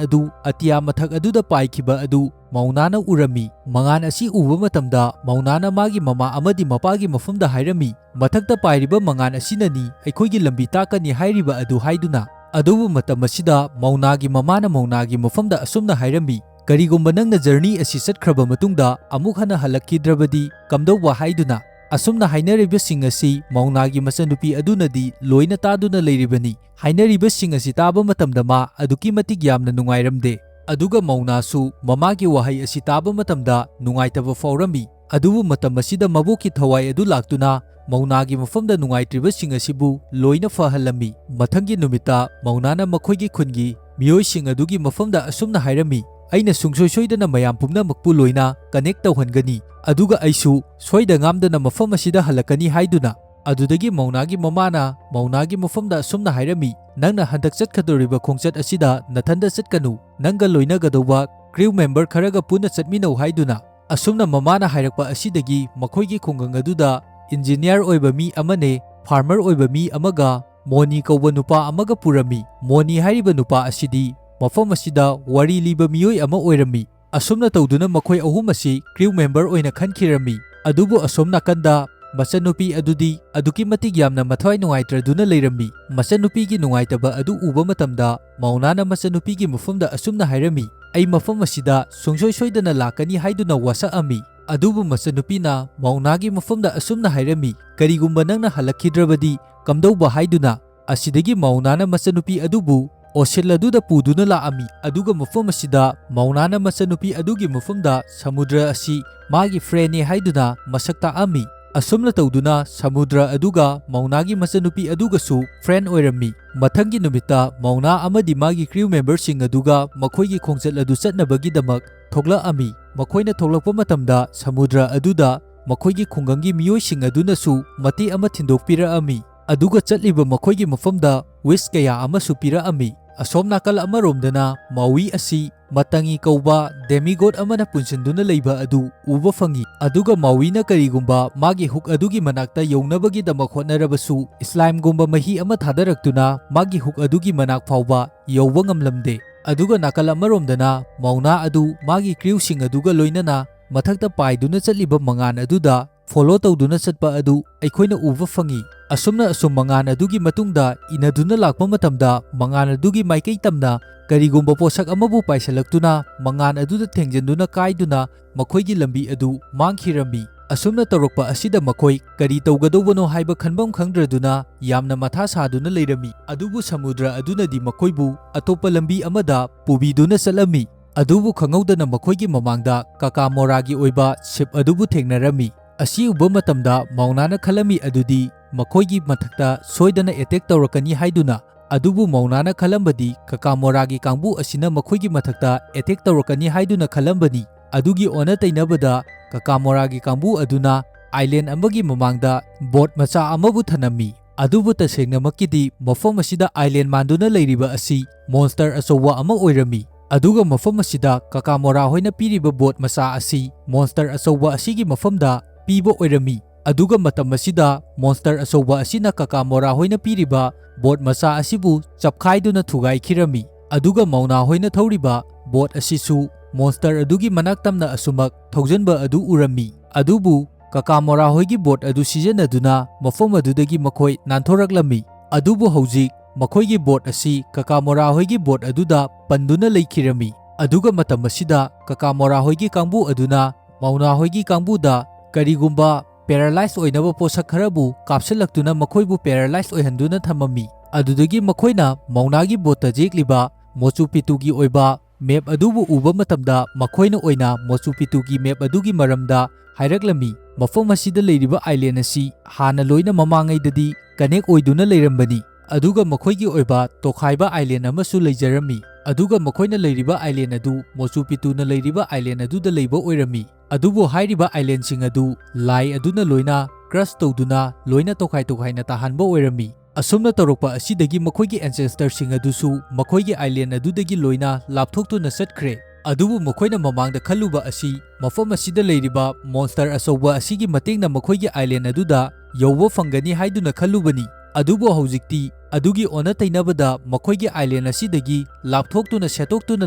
ꯑꯗꯨ ꯑꯇꯤꯌꯥ ꯃꯊꯛ ꯑꯗꯨꯗ ꯄꯥꯏꯈꯤꯕ ꯑꯗꯨ ꯃꯧꯅꯥꯅ ꯎꯔꯝꯃꯤ꯫ ꯃꯉꯥꯟ ꯑꯁꯤ ꯎꯕ ꯃꯇꯝꯗ ꯃꯧꯅꯥꯅ ꯃꯥꯒꯤ ꯃꯃꯥ ꯑꯃꯗꯤ ꯃꯄꯥꯒꯤ ꯃꯐꯝꯗ ꯍꯥꯏꯔꯝꯃꯤ, "ꯃꯊꯛꯇ ꯄꯥꯏꯔꯤꯕ ꯃꯉꯥꯟ ꯑꯁꯤꯅꯅꯤ ꯑꯩꯈꯣꯏꯒꯤ ꯂꯝꯕꯤ ꯇꯥꯛꯀꯅꯤ ꯍꯥꯏꯔꯤꯕ ꯑꯗꯨ" ꯍꯥꯏꯗꯨꯅ꯫ ꯑꯗꯨꯕꯨ ꯃꯇꯝ ꯑꯁꯤꯗ ꯃꯧꯅꯥꯒꯤ ꯃꯃꯥꯅ ꯃꯧꯅꯥꯒꯤ ꯃꯐꯝꯗ ꯑꯁꯨꯝꯅ ꯍꯥꯏꯔꯝꯃꯤ, "ꯀꯔꯤꯒꯨꯝꯕ ꯅꯪꯅ journey ꯑꯁꯤ ꯆꯠꯈ꯭ꯔꯕ ꯃꯇꯨꯡꯗ ꯑꯃꯨꯛ ꯍꯟꯅ ꯍꯜꯂꯛꯈꯤꯗ꯭ꯔꯕꯗꯤ ꯀꯝꯗꯧꯕ?" ꯍꯥꯏꯗꯨꯅ꯫ ꯑꯁꯨꯝꯅ ꯍꯥꯏꯅꯔꯤꯕꯁꯤꯡ ꯑꯁꯤ ꯃꯧꯅꯥꯒꯤ ꯃꯆꯟꯅꯨꯄꯤ ꯑꯗꯨꯅꯗꯤ ꯂꯣꯏꯅ ꯇꯥꯗꯨꯅ ꯂꯩꯔꯤꯕꯅꯤ꯫ ꯍꯥꯏꯅꯔꯤꯕꯁꯤꯡ ꯑꯁꯤ ꯇꯥꯕ ꯃꯇꯝꯗ ꯃꯥ ꯑꯗꯨꯛꯀꯤ ꯃꯇꯤꯛ ꯌꯥꯝꯅ ꯅꯨꯡꯉꯥꯏꯔꯝꯗꯦ꯫ ꯑꯗꯨꯒ ꯃꯧꯅꯥꯁꯨ ꯃꯃꯥꯒꯤ ꯋꯥꯍꯩ ꯑꯁꯤ ꯇꯥꯕ ꯃꯇꯝꯗ ꯅꯨꯡꯉꯥꯏꯇꯕ ꯐꯥꯎꯔꯝꯃꯤ꯫ ꯑꯗꯨꯕꯨ ꯃꯇꯝ ꯑꯁꯤꯗ ꯃꯕꯣꯛꯀꯤ ꯊꯋꯥꯏ ꯑꯗꯨ ꯂꯥꯛꯇꯨꯅ ꯃꯧꯅꯥꯒꯤ ꯃꯐꯝꯗ ꯅꯨꯡꯉꯥꯏꯇ꯭ꯔꯤꯕꯁꯤꯡ ꯑꯁꯤꯕꯨ ꯂꯣꯏꯅ ꯐꯍꯜꯂꯝꯃꯤ꯫ ꯃꯊꯪꯒꯤ ꯅꯨꯃꯤꯠꯇ ꯃꯧꯅꯥꯅ ꯃꯈꯣꯏꯒꯤ ꯈꯨꯟꯒꯤ ꯃꯤꯑꯣꯏꯁꯤꯡ ꯑꯗꯨꯒꯤ ꯃꯐꯝꯗ ꯑꯁꯨꯝꯅ ꯍꯥꯏꯔꯝꯃꯤ, "ꯑꯩꯅ ꯁꯨꯡꯁꯣꯏ ꯁꯣꯏꯗꯅ ꯃꯌꯥꯝ ꯄꯨꯝꯅꯃꯛꯄꯨ ꯂꯣꯏꯅ connect ꯇꯧꯍꯟꯒꯅꯤ, ꯑꯗꯨꯒ ꯑꯩꯁꯨ ꯁꯣꯏꯗ ꯉꯥꯝꯗꯅ ꯃꯐꯝ ꯑꯁꯤꯗ ꯍꯜꯂꯛꯀꯅꯤ" ꯍꯥꯏꯗꯨꯅ꯫ ꯑꯗꯨꯗꯒꯤ ꯃꯧꯅꯥꯒꯤ ꯃꯃꯥꯅ ꯃꯧꯅꯥꯒꯤ ꯃꯐꯝꯗ ꯑꯁꯨꯝꯅ ꯍꯥꯏꯔꯝꯃꯤ, "ꯅꯪꯅ ꯍꯟꯗꯛ ꯆꯠꯀꯗꯧꯔꯤꯕ ꯈꯣꯡꯆꯠ ꯑꯁꯤꯗ ꯅꯊꯟꯗ ꯆꯠꯀꯅꯨ, ꯅꯪꯒ ꯂꯣꯏꯅꯒꯗꯧꯕ crew member ꯈꯔꯒ ꯄꯨꯟꯅ ꯆꯠꯃꯤꯟꯅꯧ" ꯍꯥꯏꯗꯨꯅ꯫ ꯑꯁꯨꯝꯅ ꯃꯃꯥꯅ ꯍꯥꯏꯔꯛꯄ ꯑꯁꯤꯗꯒꯤ ꯃꯈꯣꯏꯒꯤ ꯈꯨꯡꯒꯪ ꯑꯗꯨꯗ engineer ꯑꯣꯏꯕ ꯃꯤ ꯑꯃꯅꯦ, farmer ꯑꯣꯏꯕ ꯃꯤ ꯑꯃꯒ ꯃꯣꯅꯤ ꯀꯧꯕ ꯅꯨꯄꯥ ꯑꯃꯒ ꯄꯨꯔꯝꯃꯤ꯫ ꯃꯣꯅꯤ ꯍꯥꯏꯔꯤꯕ ꯅꯨꯄꯥ ꯑꯁꯤꯗꯤ ꯃꯐꯝ ꯑꯁꯤꯗ ꯋꯥꯔꯤ ꯂꯤꯕ ꯃꯤꯑꯣꯏ ꯑꯃ ꯑꯣꯏꯔꯝꯃꯤ꯫ ꯑꯁꯨꯝꯅ ꯇꯧꯗꯨꯅ ꯃꯈꯣꯏ ꯑꯍꯨꯝ ꯑꯁꯤ crew member ꯑꯣꯏꯅ ꯈꯟꯈꯤꯔꯝꯃꯤ꯫ ꯑꯗꯨꯕꯨ ꯑꯁꯣꯝ ꯅꯥꯀꯟꯗ ꯃꯆꯟꯅꯨꯄꯤ ꯑꯗꯨꯗꯤ ꯑꯗꯨꯛꯀꯤ ꯃꯇꯤꯛ ꯌꯥꯝꯅ ꯃꯊ꯭ꯋꯥꯏ ꯅꯨꯡꯉꯥꯏꯇ꯭ꯔꯗꯨꯅ ꯂꯩꯔꯝꯃꯤ꯫ ꯃꯆꯟꯅꯨꯄꯤꯒꯤ ꯅꯨꯡꯉꯥꯏꯇꯕ ꯑꯗꯨ ꯎꯕ ꯃꯇꯝꯗ ꯃꯧꯅꯥꯅ ꯃꯆꯟꯅꯨꯄꯤꯒꯤ ꯃꯐꯝꯗ ꯑꯁꯨꯝꯅ ꯍꯥꯏꯔꯝꯃꯤ, "ꯑꯩ ꯃꯐꯝ ꯑꯁꯤꯗ ꯁꯨꯡꯁꯣꯏ ꯁꯣꯏꯗꯅ ꯂꯥꯛꯀꯅꯤ" ꯍꯥꯏꯗꯨꯅ ꯋꯥꯁꯛꯑꯝꯃꯤ꯫ ꯑꯗꯨꯕꯨ ꯃꯆꯟꯅꯨꯄꯤꯅ ꯃꯧꯅꯥꯒꯤ ꯃꯐꯝꯗ ꯑꯁꯨꯝꯅ ꯍꯥꯏꯔꯝꯃꯤ, "ꯀꯔꯤꯒꯨꯝꯕ ꯅꯪꯅ ꯍꯜꯂꯛꯈꯤꯗ꯭ꯔꯕꯗꯤ ꯀꯝꯗꯧꯕ?" ꯍꯥꯏꯗꯨꯅ꯫ ꯑꯁꯤꯗꯒꯤ ꯃꯧꯅꯥꯅ ꯃꯆꯟꯅꯨꯄꯤ ꯑꯗꯨꯕꯨ ocean ꯑꯗꯨꯗ ꯄꯨꯗꯨꯅ ꯂꯥꯛꯑꯝꯃꯤ꯫ ꯑꯗꯨꯒ ꯃꯐꯝ ꯑꯁꯤꯗ ꯃꯧꯅꯥꯅ ꯃꯆꯟꯅꯨꯄꯤ ꯑꯗꯨꯒꯤ ꯃꯐꯝꯗ ꯁꯃꯨꯗ꯭ꯔ ꯑꯁꯤ ꯃꯥꯒꯤ friendꯅꯤ ꯍꯥꯏꯗꯨꯅ ꯃꯁꯛ ꯇꯥꯛꯑꯝꯃꯤ꯫ ꯑꯁꯨꯝꯅ ꯇꯧꯗꯨꯅ ꯁꯃꯨꯗ꯭ꯔ ꯑꯗꯨꯒ ꯃꯧꯅꯥꯒꯤ ꯃꯆꯟꯅꯨꯄꯤ ꯑꯗꯨꯒꯁꯨ friend ꯑꯣꯏꯔꯝꯃꯤ꯫ ꯃꯊꯪꯒꯤ ꯅꯨꯃꯤꯠꯇ ꯃꯧꯅꯥ ꯑꯃꯗꯤ ꯃꯥꯒꯤ crew memberꯁꯤꯡ ꯑꯗꯨꯒ ꯃꯈꯣꯏꯒꯤ ꯈꯣꯡꯆꯠ ꯑꯗꯨ ꯆꯠꯅꯕꯒꯤꯗꯃꯛ ꯊꯣꯛꯂꯛꯑꯝꯃꯤ꯫ ꯃꯈꯣꯏꯅ ꯊꯣꯛꯂꯛꯄ ꯃꯇꯝꯗ ꯁꯃꯨꯗ꯭ꯔ ꯑꯗꯨꯗ ꯃꯈꯣꯏꯒꯤ ꯈꯨꯡꯒꯪꯒꯤ ꯃꯤꯑꯣꯏꯁꯤꯡ ꯑꯗꯨꯅꯁꯨ ꯃꯇꯦꯛ ꯑꯃ ꯊꯤꯟꯗꯣꯛꯄꯤꯔꯛꯑꯝꯃꯤ꯫ ꯑꯗꯨꯒ ꯆꯠꯂꯤꯕ ꯃꯈꯣꯏꯒꯤ ꯃꯐꯝꯗ wish ꯀꯌꯥ ꯑꯃꯁꯨ ꯄꯤꯔꯛꯑꯝꯃꯤ꯫ ꯑꯁꯣꯝ ꯅꯥꯀꯜ ꯑꯃꯔꯣꯝꯗꯅ ꯃꯥꯎꯏ ꯑꯁꯤ ꯃꯇꯪꯒꯤ ꯀꯧꯕ demigod ꯑꯃꯅ ꯄꯨꯟꯁꯤꯟꯗꯨꯅ ꯂꯩꯕ ꯑꯗꯨ ꯎꯕ ꯐꯪꯏ꯫ ꯑꯗꯨꯒ ꯃꯥꯎꯏꯅ ꯀꯔꯤꯒꯨꯝꯕ ꯃꯥꯒꯤ hook ꯑꯗꯨꯒꯤ ꯃꯅꯥꯛꯇ ꯌꯧꯅꯕꯒꯤꯗꯃꯛ ꯍꯣꯠꯅꯔꯕꯁꯨ, slimeꯒꯨꯝꯕ ꯃꯍꯤ ꯑꯃ ꯊꯥꯗꯔꯛꯇꯨꯅ ꯃꯥꯒꯤ hook ꯑꯗꯨꯒꯤ ꯃꯅꯥꯛ ꯐꯥꯎꯕ ꯌꯧꯕ ꯉꯝꯂꯝꯗꯦ꯫ ꯑꯗꯨꯒ ꯅꯥꯀꯜ ꯑꯃꯔꯣꯝꯗꯅ ꯃꯧꯅꯥ ꯑꯗꯨ ꯃꯥꯒꯤ crewꯁꯤꯡ ꯑꯗꯨꯒ ꯂꯣꯏꯅꯅ ꯃꯊꯛꯇ ꯄꯥꯏꯗꯨꯅ ꯆꯠꯂꯤꯕ ꯃꯉꯥꯟ ꯑꯗꯨꯗ follow ꯇꯧꯗꯨꯅ ꯆꯠꯄ ꯑꯗꯨ ꯑꯩꯈꯣꯏꯅ ꯎꯕ ꯐꯪꯏ꯫ ꯑꯁꯨꯝꯅ ꯑꯁꯨꯝ ꯃꯉꯥꯟ ꯑꯗꯨꯒꯤ ꯃꯇꯨꯡꯗ ꯏꯟꯅꯗꯨꯅ ꯂꯥꯛꯄ ꯃꯇꯝꯗ, ꯃꯉꯥꯟ ꯑꯗꯨꯒꯤ ꯃꯥꯏꯀꯩ ꯇꯝꯅ ꯀꯔꯤꯒꯨꯝꯕ ꯄꯣꯠꯁꯛ ꯑꯃꯕꯨ ꯄꯥꯏꯁꯤꯜꯂꯛꯇꯨꯅ ꯃꯉꯥꯟ ꯑꯗꯨꯗ ꯊꯦꯡꯖꯤꯟꯗꯨꯅ ꯀꯥꯏꯗꯨꯅ ꯃꯈꯣꯏꯒꯤ ꯂꯝꯕꯤ ꯑꯗꯨ ꯃꯥꯡꯈꯤꯔꯝꯃꯤ꯫ ꯑꯁꯨꯝꯅ ꯇꯧꯔꯛꯄ ꯑꯁꯤꯗ ꯃꯈꯣꯏ ꯀꯔꯤ ꯇꯧꯒꯗꯧꯕꯅꯣ ꯍꯥꯏꯕ ꯈꯟꯐꯝ ꯈꯪꯗ꯭ꯔꯗꯨꯅ ꯌꯥꯝꯅ ꯃꯊꯥ ꯁꯥꯗꯨꯅ ꯂꯩꯔꯝꯃꯤ꯫ ꯑꯗꯨꯕꯨ ꯁꯃꯨꯗ꯭ꯔ ꯑꯗꯨꯅꯗꯤ ꯃꯈꯣꯏꯕꯨ ꯑꯇꯣꯞꯄ ꯂꯝꯕꯤ ꯑꯃꯗ ꯄꯨꯕꯤꯗꯨꯅ ꯆꯠꯂꯝꯃꯤ꯫ ꯑꯗꯨꯕꯨ ꯈꯪꯍꯧꯗꯅ ꯃꯈꯣꯏꯒꯤ ꯃꯃꯥꯡꯗ ꯀꯥꯀꯥꯃꯣꯔꯥꯒꯤ ꯑꯣꯏꯕ ship ꯑꯗꯨꯕꯨ ꯊꯦꯡꯅꯔꯝꯃꯤ꯫ ꯑꯁꯤ ꯎꯕ ꯃꯇꯝꯗ ꯃꯧꯅꯥꯅ ꯈꯜꯂꯝꯃꯤ ꯑꯗꯨꯗꯤ ꯃꯈꯣꯏꯒꯤ ꯃꯊꯛꯇ ꯁꯣꯏꯗꯅ attack ꯇꯧꯔꯛꯀꯅꯤ ꯍꯥꯏꯗꯨꯅ꯫ ꯑꯗꯨꯕꯨ ꯃꯧꯅꯥꯅ ꯈꯜꯂꯝꯕꯗꯤ ꯀꯥꯀꯥꯃꯣꯔꯥꯒꯤ ꯀꯥꯡꯕꯨ ꯑꯁꯤꯅ ꯃꯈꯣꯏꯒꯤ ꯃꯊꯛꯇ attack ꯇꯧꯔꯛꯀꯅꯤ ꯍꯥꯏꯗꯨꯅ ꯈꯜꯂꯝꯕꯅꯤ꯫ ꯑꯗꯨꯒꯤ ꯑꯣꯟꯅ ꯇꯩꯅꯕꯗ ꯀꯥꯀꯥꯃꯣꯔꯥꯒꯤ ꯀꯥꯡꯕꯨ ꯑꯗꯨꯅ island ꯑꯃꯒꯤ ꯃꯃꯥꯡꯗ boat ꯃꯆꯥ ꯑꯃꯕꯨ ꯊꯅꯝꯃꯤ꯫ ꯑꯗꯨꯕꯨ ꯇꯁꯦꯡꯅꯃꯛꯀꯤꯗꯤ ꯃꯐꯝ ꯑꯁꯤꯗ island ꯃꯥꯟꯗꯨꯅ ꯂꯩꯔꯤꯕ ꯑꯁꯤ monster ꯑꯆꯧꯕ ꯑꯃ ꯑꯣꯏꯔꯝꯃꯤ꯫ ꯑꯗꯨꯒ ꯃꯐꯝ ꯑꯁꯤꯗ ꯀꯥꯀꯥꯃꯣꯔꯥ ꯍꯣꯏꯅ ꯄꯤꯔꯤꯕ boat ꯃꯆꯥ ꯑꯁꯤ monster ꯑꯆꯧꯕ ꯑꯁꯤꯒꯤ ꯃꯐꯝꯗ ꯄꯤꯕ ꯑꯣꯏꯔꯝꯃꯤ꯫ ꯑꯗꯨꯒ ꯃꯇꯝ ꯑꯁꯤꯗ monster ꯑꯆꯧꯕ ꯑꯁꯤꯅ ꯀꯥꯀꯥꯃꯣꯔꯥ ꯍꯣꯏꯅ ꯄꯤꯔꯤꯕ boat ꯃꯆꯥ ꯑꯁꯤꯕꯨ ꯆꯞꯈꯥꯏꯗꯨꯅ ꯊꯨꯒꯥꯏꯈꯤꯔꯝꯃꯤ꯫ ꯑꯗꯨꯒ ꯃꯧꯅꯥ ꯍꯣꯏꯅ ꯊꯧꯔꯤꯕ boat ꯑꯁꯤꯁꯨ monster ꯑꯗꯨꯒꯤ ꯃꯅꯥꯛ ꯇꯝꯅ ꯑꯁꯨꯃꯛ ꯊꯧꯖꯟꯕ ꯑꯗꯨ ꯎꯔꯝꯃꯤ꯫ ꯑꯗꯨꯕꯨ ꯀꯥꯀꯥꯃꯣꯔꯥ ꯍꯣꯏꯒꯤ boat ꯑꯗꯨ ꯁꯤꯖꯤꯟꯅꯗꯨꯅ ꯃꯐꯝ ꯑꯗꯨꯗꯒꯤ ꯃꯈꯣꯏ ꯅꯥꯟꯊꯣꯔꯛꯂꯝꯃꯤ꯫ ꯑꯗꯨꯕꯨ ꯍꯧꯖꯤꯛ ꯃꯈꯣꯏꯒꯤ boat ꯑꯁꯤ ꯀꯥꯀꯥꯃꯣꯔꯥ ꯍꯣꯏꯒꯤ boat ꯑꯗꯨꯗ ꯄꯟꯗꯨꯅ ꯂꯩꯈꯤꯔꯝꯃꯤ꯫ ꯑꯗꯨꯒ ꯃꯇꯝ ꯑꯁꯤꯗ ꯀꯥꯀꯥꯃꯣꯔꯥ ꯍꯣꯏꯒꯤ ꯀꯥꯡꯕꯨ ꯑꯗꯨꯅ ꯃꯧꯅꯥ ꯍꯣꯏꯒꯤ ꯀꯥꯡꯕꯨꯗ ꯀꯔꯤꯒꯨꯝꯕ paralyze ꯑꯣꯏꯅꯕ ꯄꯣꯠꯁꯛ ꯈꯔꯕꯨ ꯀꯥꯞꯁꯤꯜꯂꯛꯇꯨꯅ ꯃꯈꯣꯏꯕꯨ paralyze ꯑꯣꯏꯍꯟꯗꯨꯅ ꯊꯝꯃꯝꯃꯤ꯫ ꯑꯗꯨꯗꯒꯤ ꯃꯈꯣꯏꯅ ꯃꯧꯅꯥꯒꯤ boatꯇ ꯌꯦꯛꯂꯤꯕ ꯃꯣꯆꯨ ꯄꯤꯇꯨꯒꯤ ꯑꯣꯏꯕ map ꯑꯗꯨꯕꯨ ꯎꯕ ꯃꯇꯝꯗ ꯃꯈꯣꯏꯅ ꯑꯣꯏꯅ ꯃꯣꯆꯨ ꯄꯤꯇꯨꯒꯤ map ꯑꯗꯨꯒꯤ ꯃꯔꯝꯗ ꯍꯥꯏꯔꯛꯂꯝꯃꯤ꯫ ꯃꯐꯝ ꯑꯁꯤꯗ ꯂꯩꯔꯤꯕ island ꯑꯁꯤ ꯍꯥꯟꯅ ꯂꯣꯏꯅ ꯃꯃꯥꯡꯉꯩꯗꯗꯤ connect ꯑꯣꯏꯗꯨꯅ ꯂꯩꯔꯝꯕꯅꯤ꯫ ꯑꯗꯨꯒ ꯃꯈꯣꯏꯒꯤ ꯑꯣꯏꯕ ꯇꯣꯈꯥꯏꯕ island ꯑꯃꯁꯨ ꯂꯩꯖꯔꯝꯃꯤ꯫ ꯑꯗꯨꯒ ꯃꯈꯣꯏꯅ ꯂꯩꯔꯤꯕ island ꯑꯗꯨ ꯃꯣꯆꯨ ꯄꯤꯇꯨꯅ ꯂꯩꯔꯤꯕ island ꯑꯗꯨꯗ ꯂꯩꯕ ꯑꯣꯏꯔꯝꯃꯤ꯫ ꯑꯗꯨꯕꯨ ꯍꯥꯏꯔꯤꯕ islandꯁꯤꯡ ꯑꯗꯨ ꯂꯥꯏ ꯑꯗꯨꯅ ꯂꯣꯏꯅ crush ꯇꯧꯗꯨꯅ ꯂꯣꯏꯅ ꯇꯣꯈꯥꯏ ꯇꯣꯈꯥꯏꯅ ꯇꯥꯍꯟꯕ ꯑꯣꯏꯔꯝꯃꯤ꯫ ꯑꯁꯨꯝꯅ ꯇꯧꯔꯛꯄ ꯑꯁꯤꯗꯒꯤ ꯃꯈꯣꯏꯒꯤ ancestorꯁꯤꯡ ꯑꯗꯨꯁꯨ ꯃꯈꯣꯏꯒꯤ island ꯑꯗꯨꯗꯒꯤ ꯂꯣꯏꯅ ꯂꯥꯞꯊꯣꯛꯇꯨꯅ ꯆꯠꯈ꯭ꯔꯦ꯫ ꯑꯗꯨꯕꯨ ꯃꯈꯣꯏꯅ ꯃꯃꯥꯡꯗ ꯈꯜꯂꯨꯕ ꯑꯁꯤ ꯃꯐꯝ ꯑꯁꯤꯗ ꯂꯩꯔꯤꯕ monster ꯑꯆꯧꯕ ꯑꯁꯤꯒꯤ ꯃꯇꯦꯡꯅ ꯃꯈꯣꯏꯒꯤ island ꯑꯗꯨꯗ ꯌꯧꯕ ꯐꯪꯒꯅꯤ ꯍꯥꯏꯗꯨꯅ ꯈꯜꯂꯨꯕꯅꯤ꯫ ꯑꯗꯨꯕꯨ ꯍꯧꯖꯤꯛꯇꯤ ꯑꯗꯨꯒꯤ ꯑꯣꯟꯅ ꯇꯩꯅꯕꯗ ꯃꯈꯣꯏꯒꯤ island ꯑꯁꯤꯗꯒꯤ ꯂꯥꯞꯊꯣꯛꯇꯨꯅ ꯁꯦꯠꯇꯣꯛꯇꯨꯅ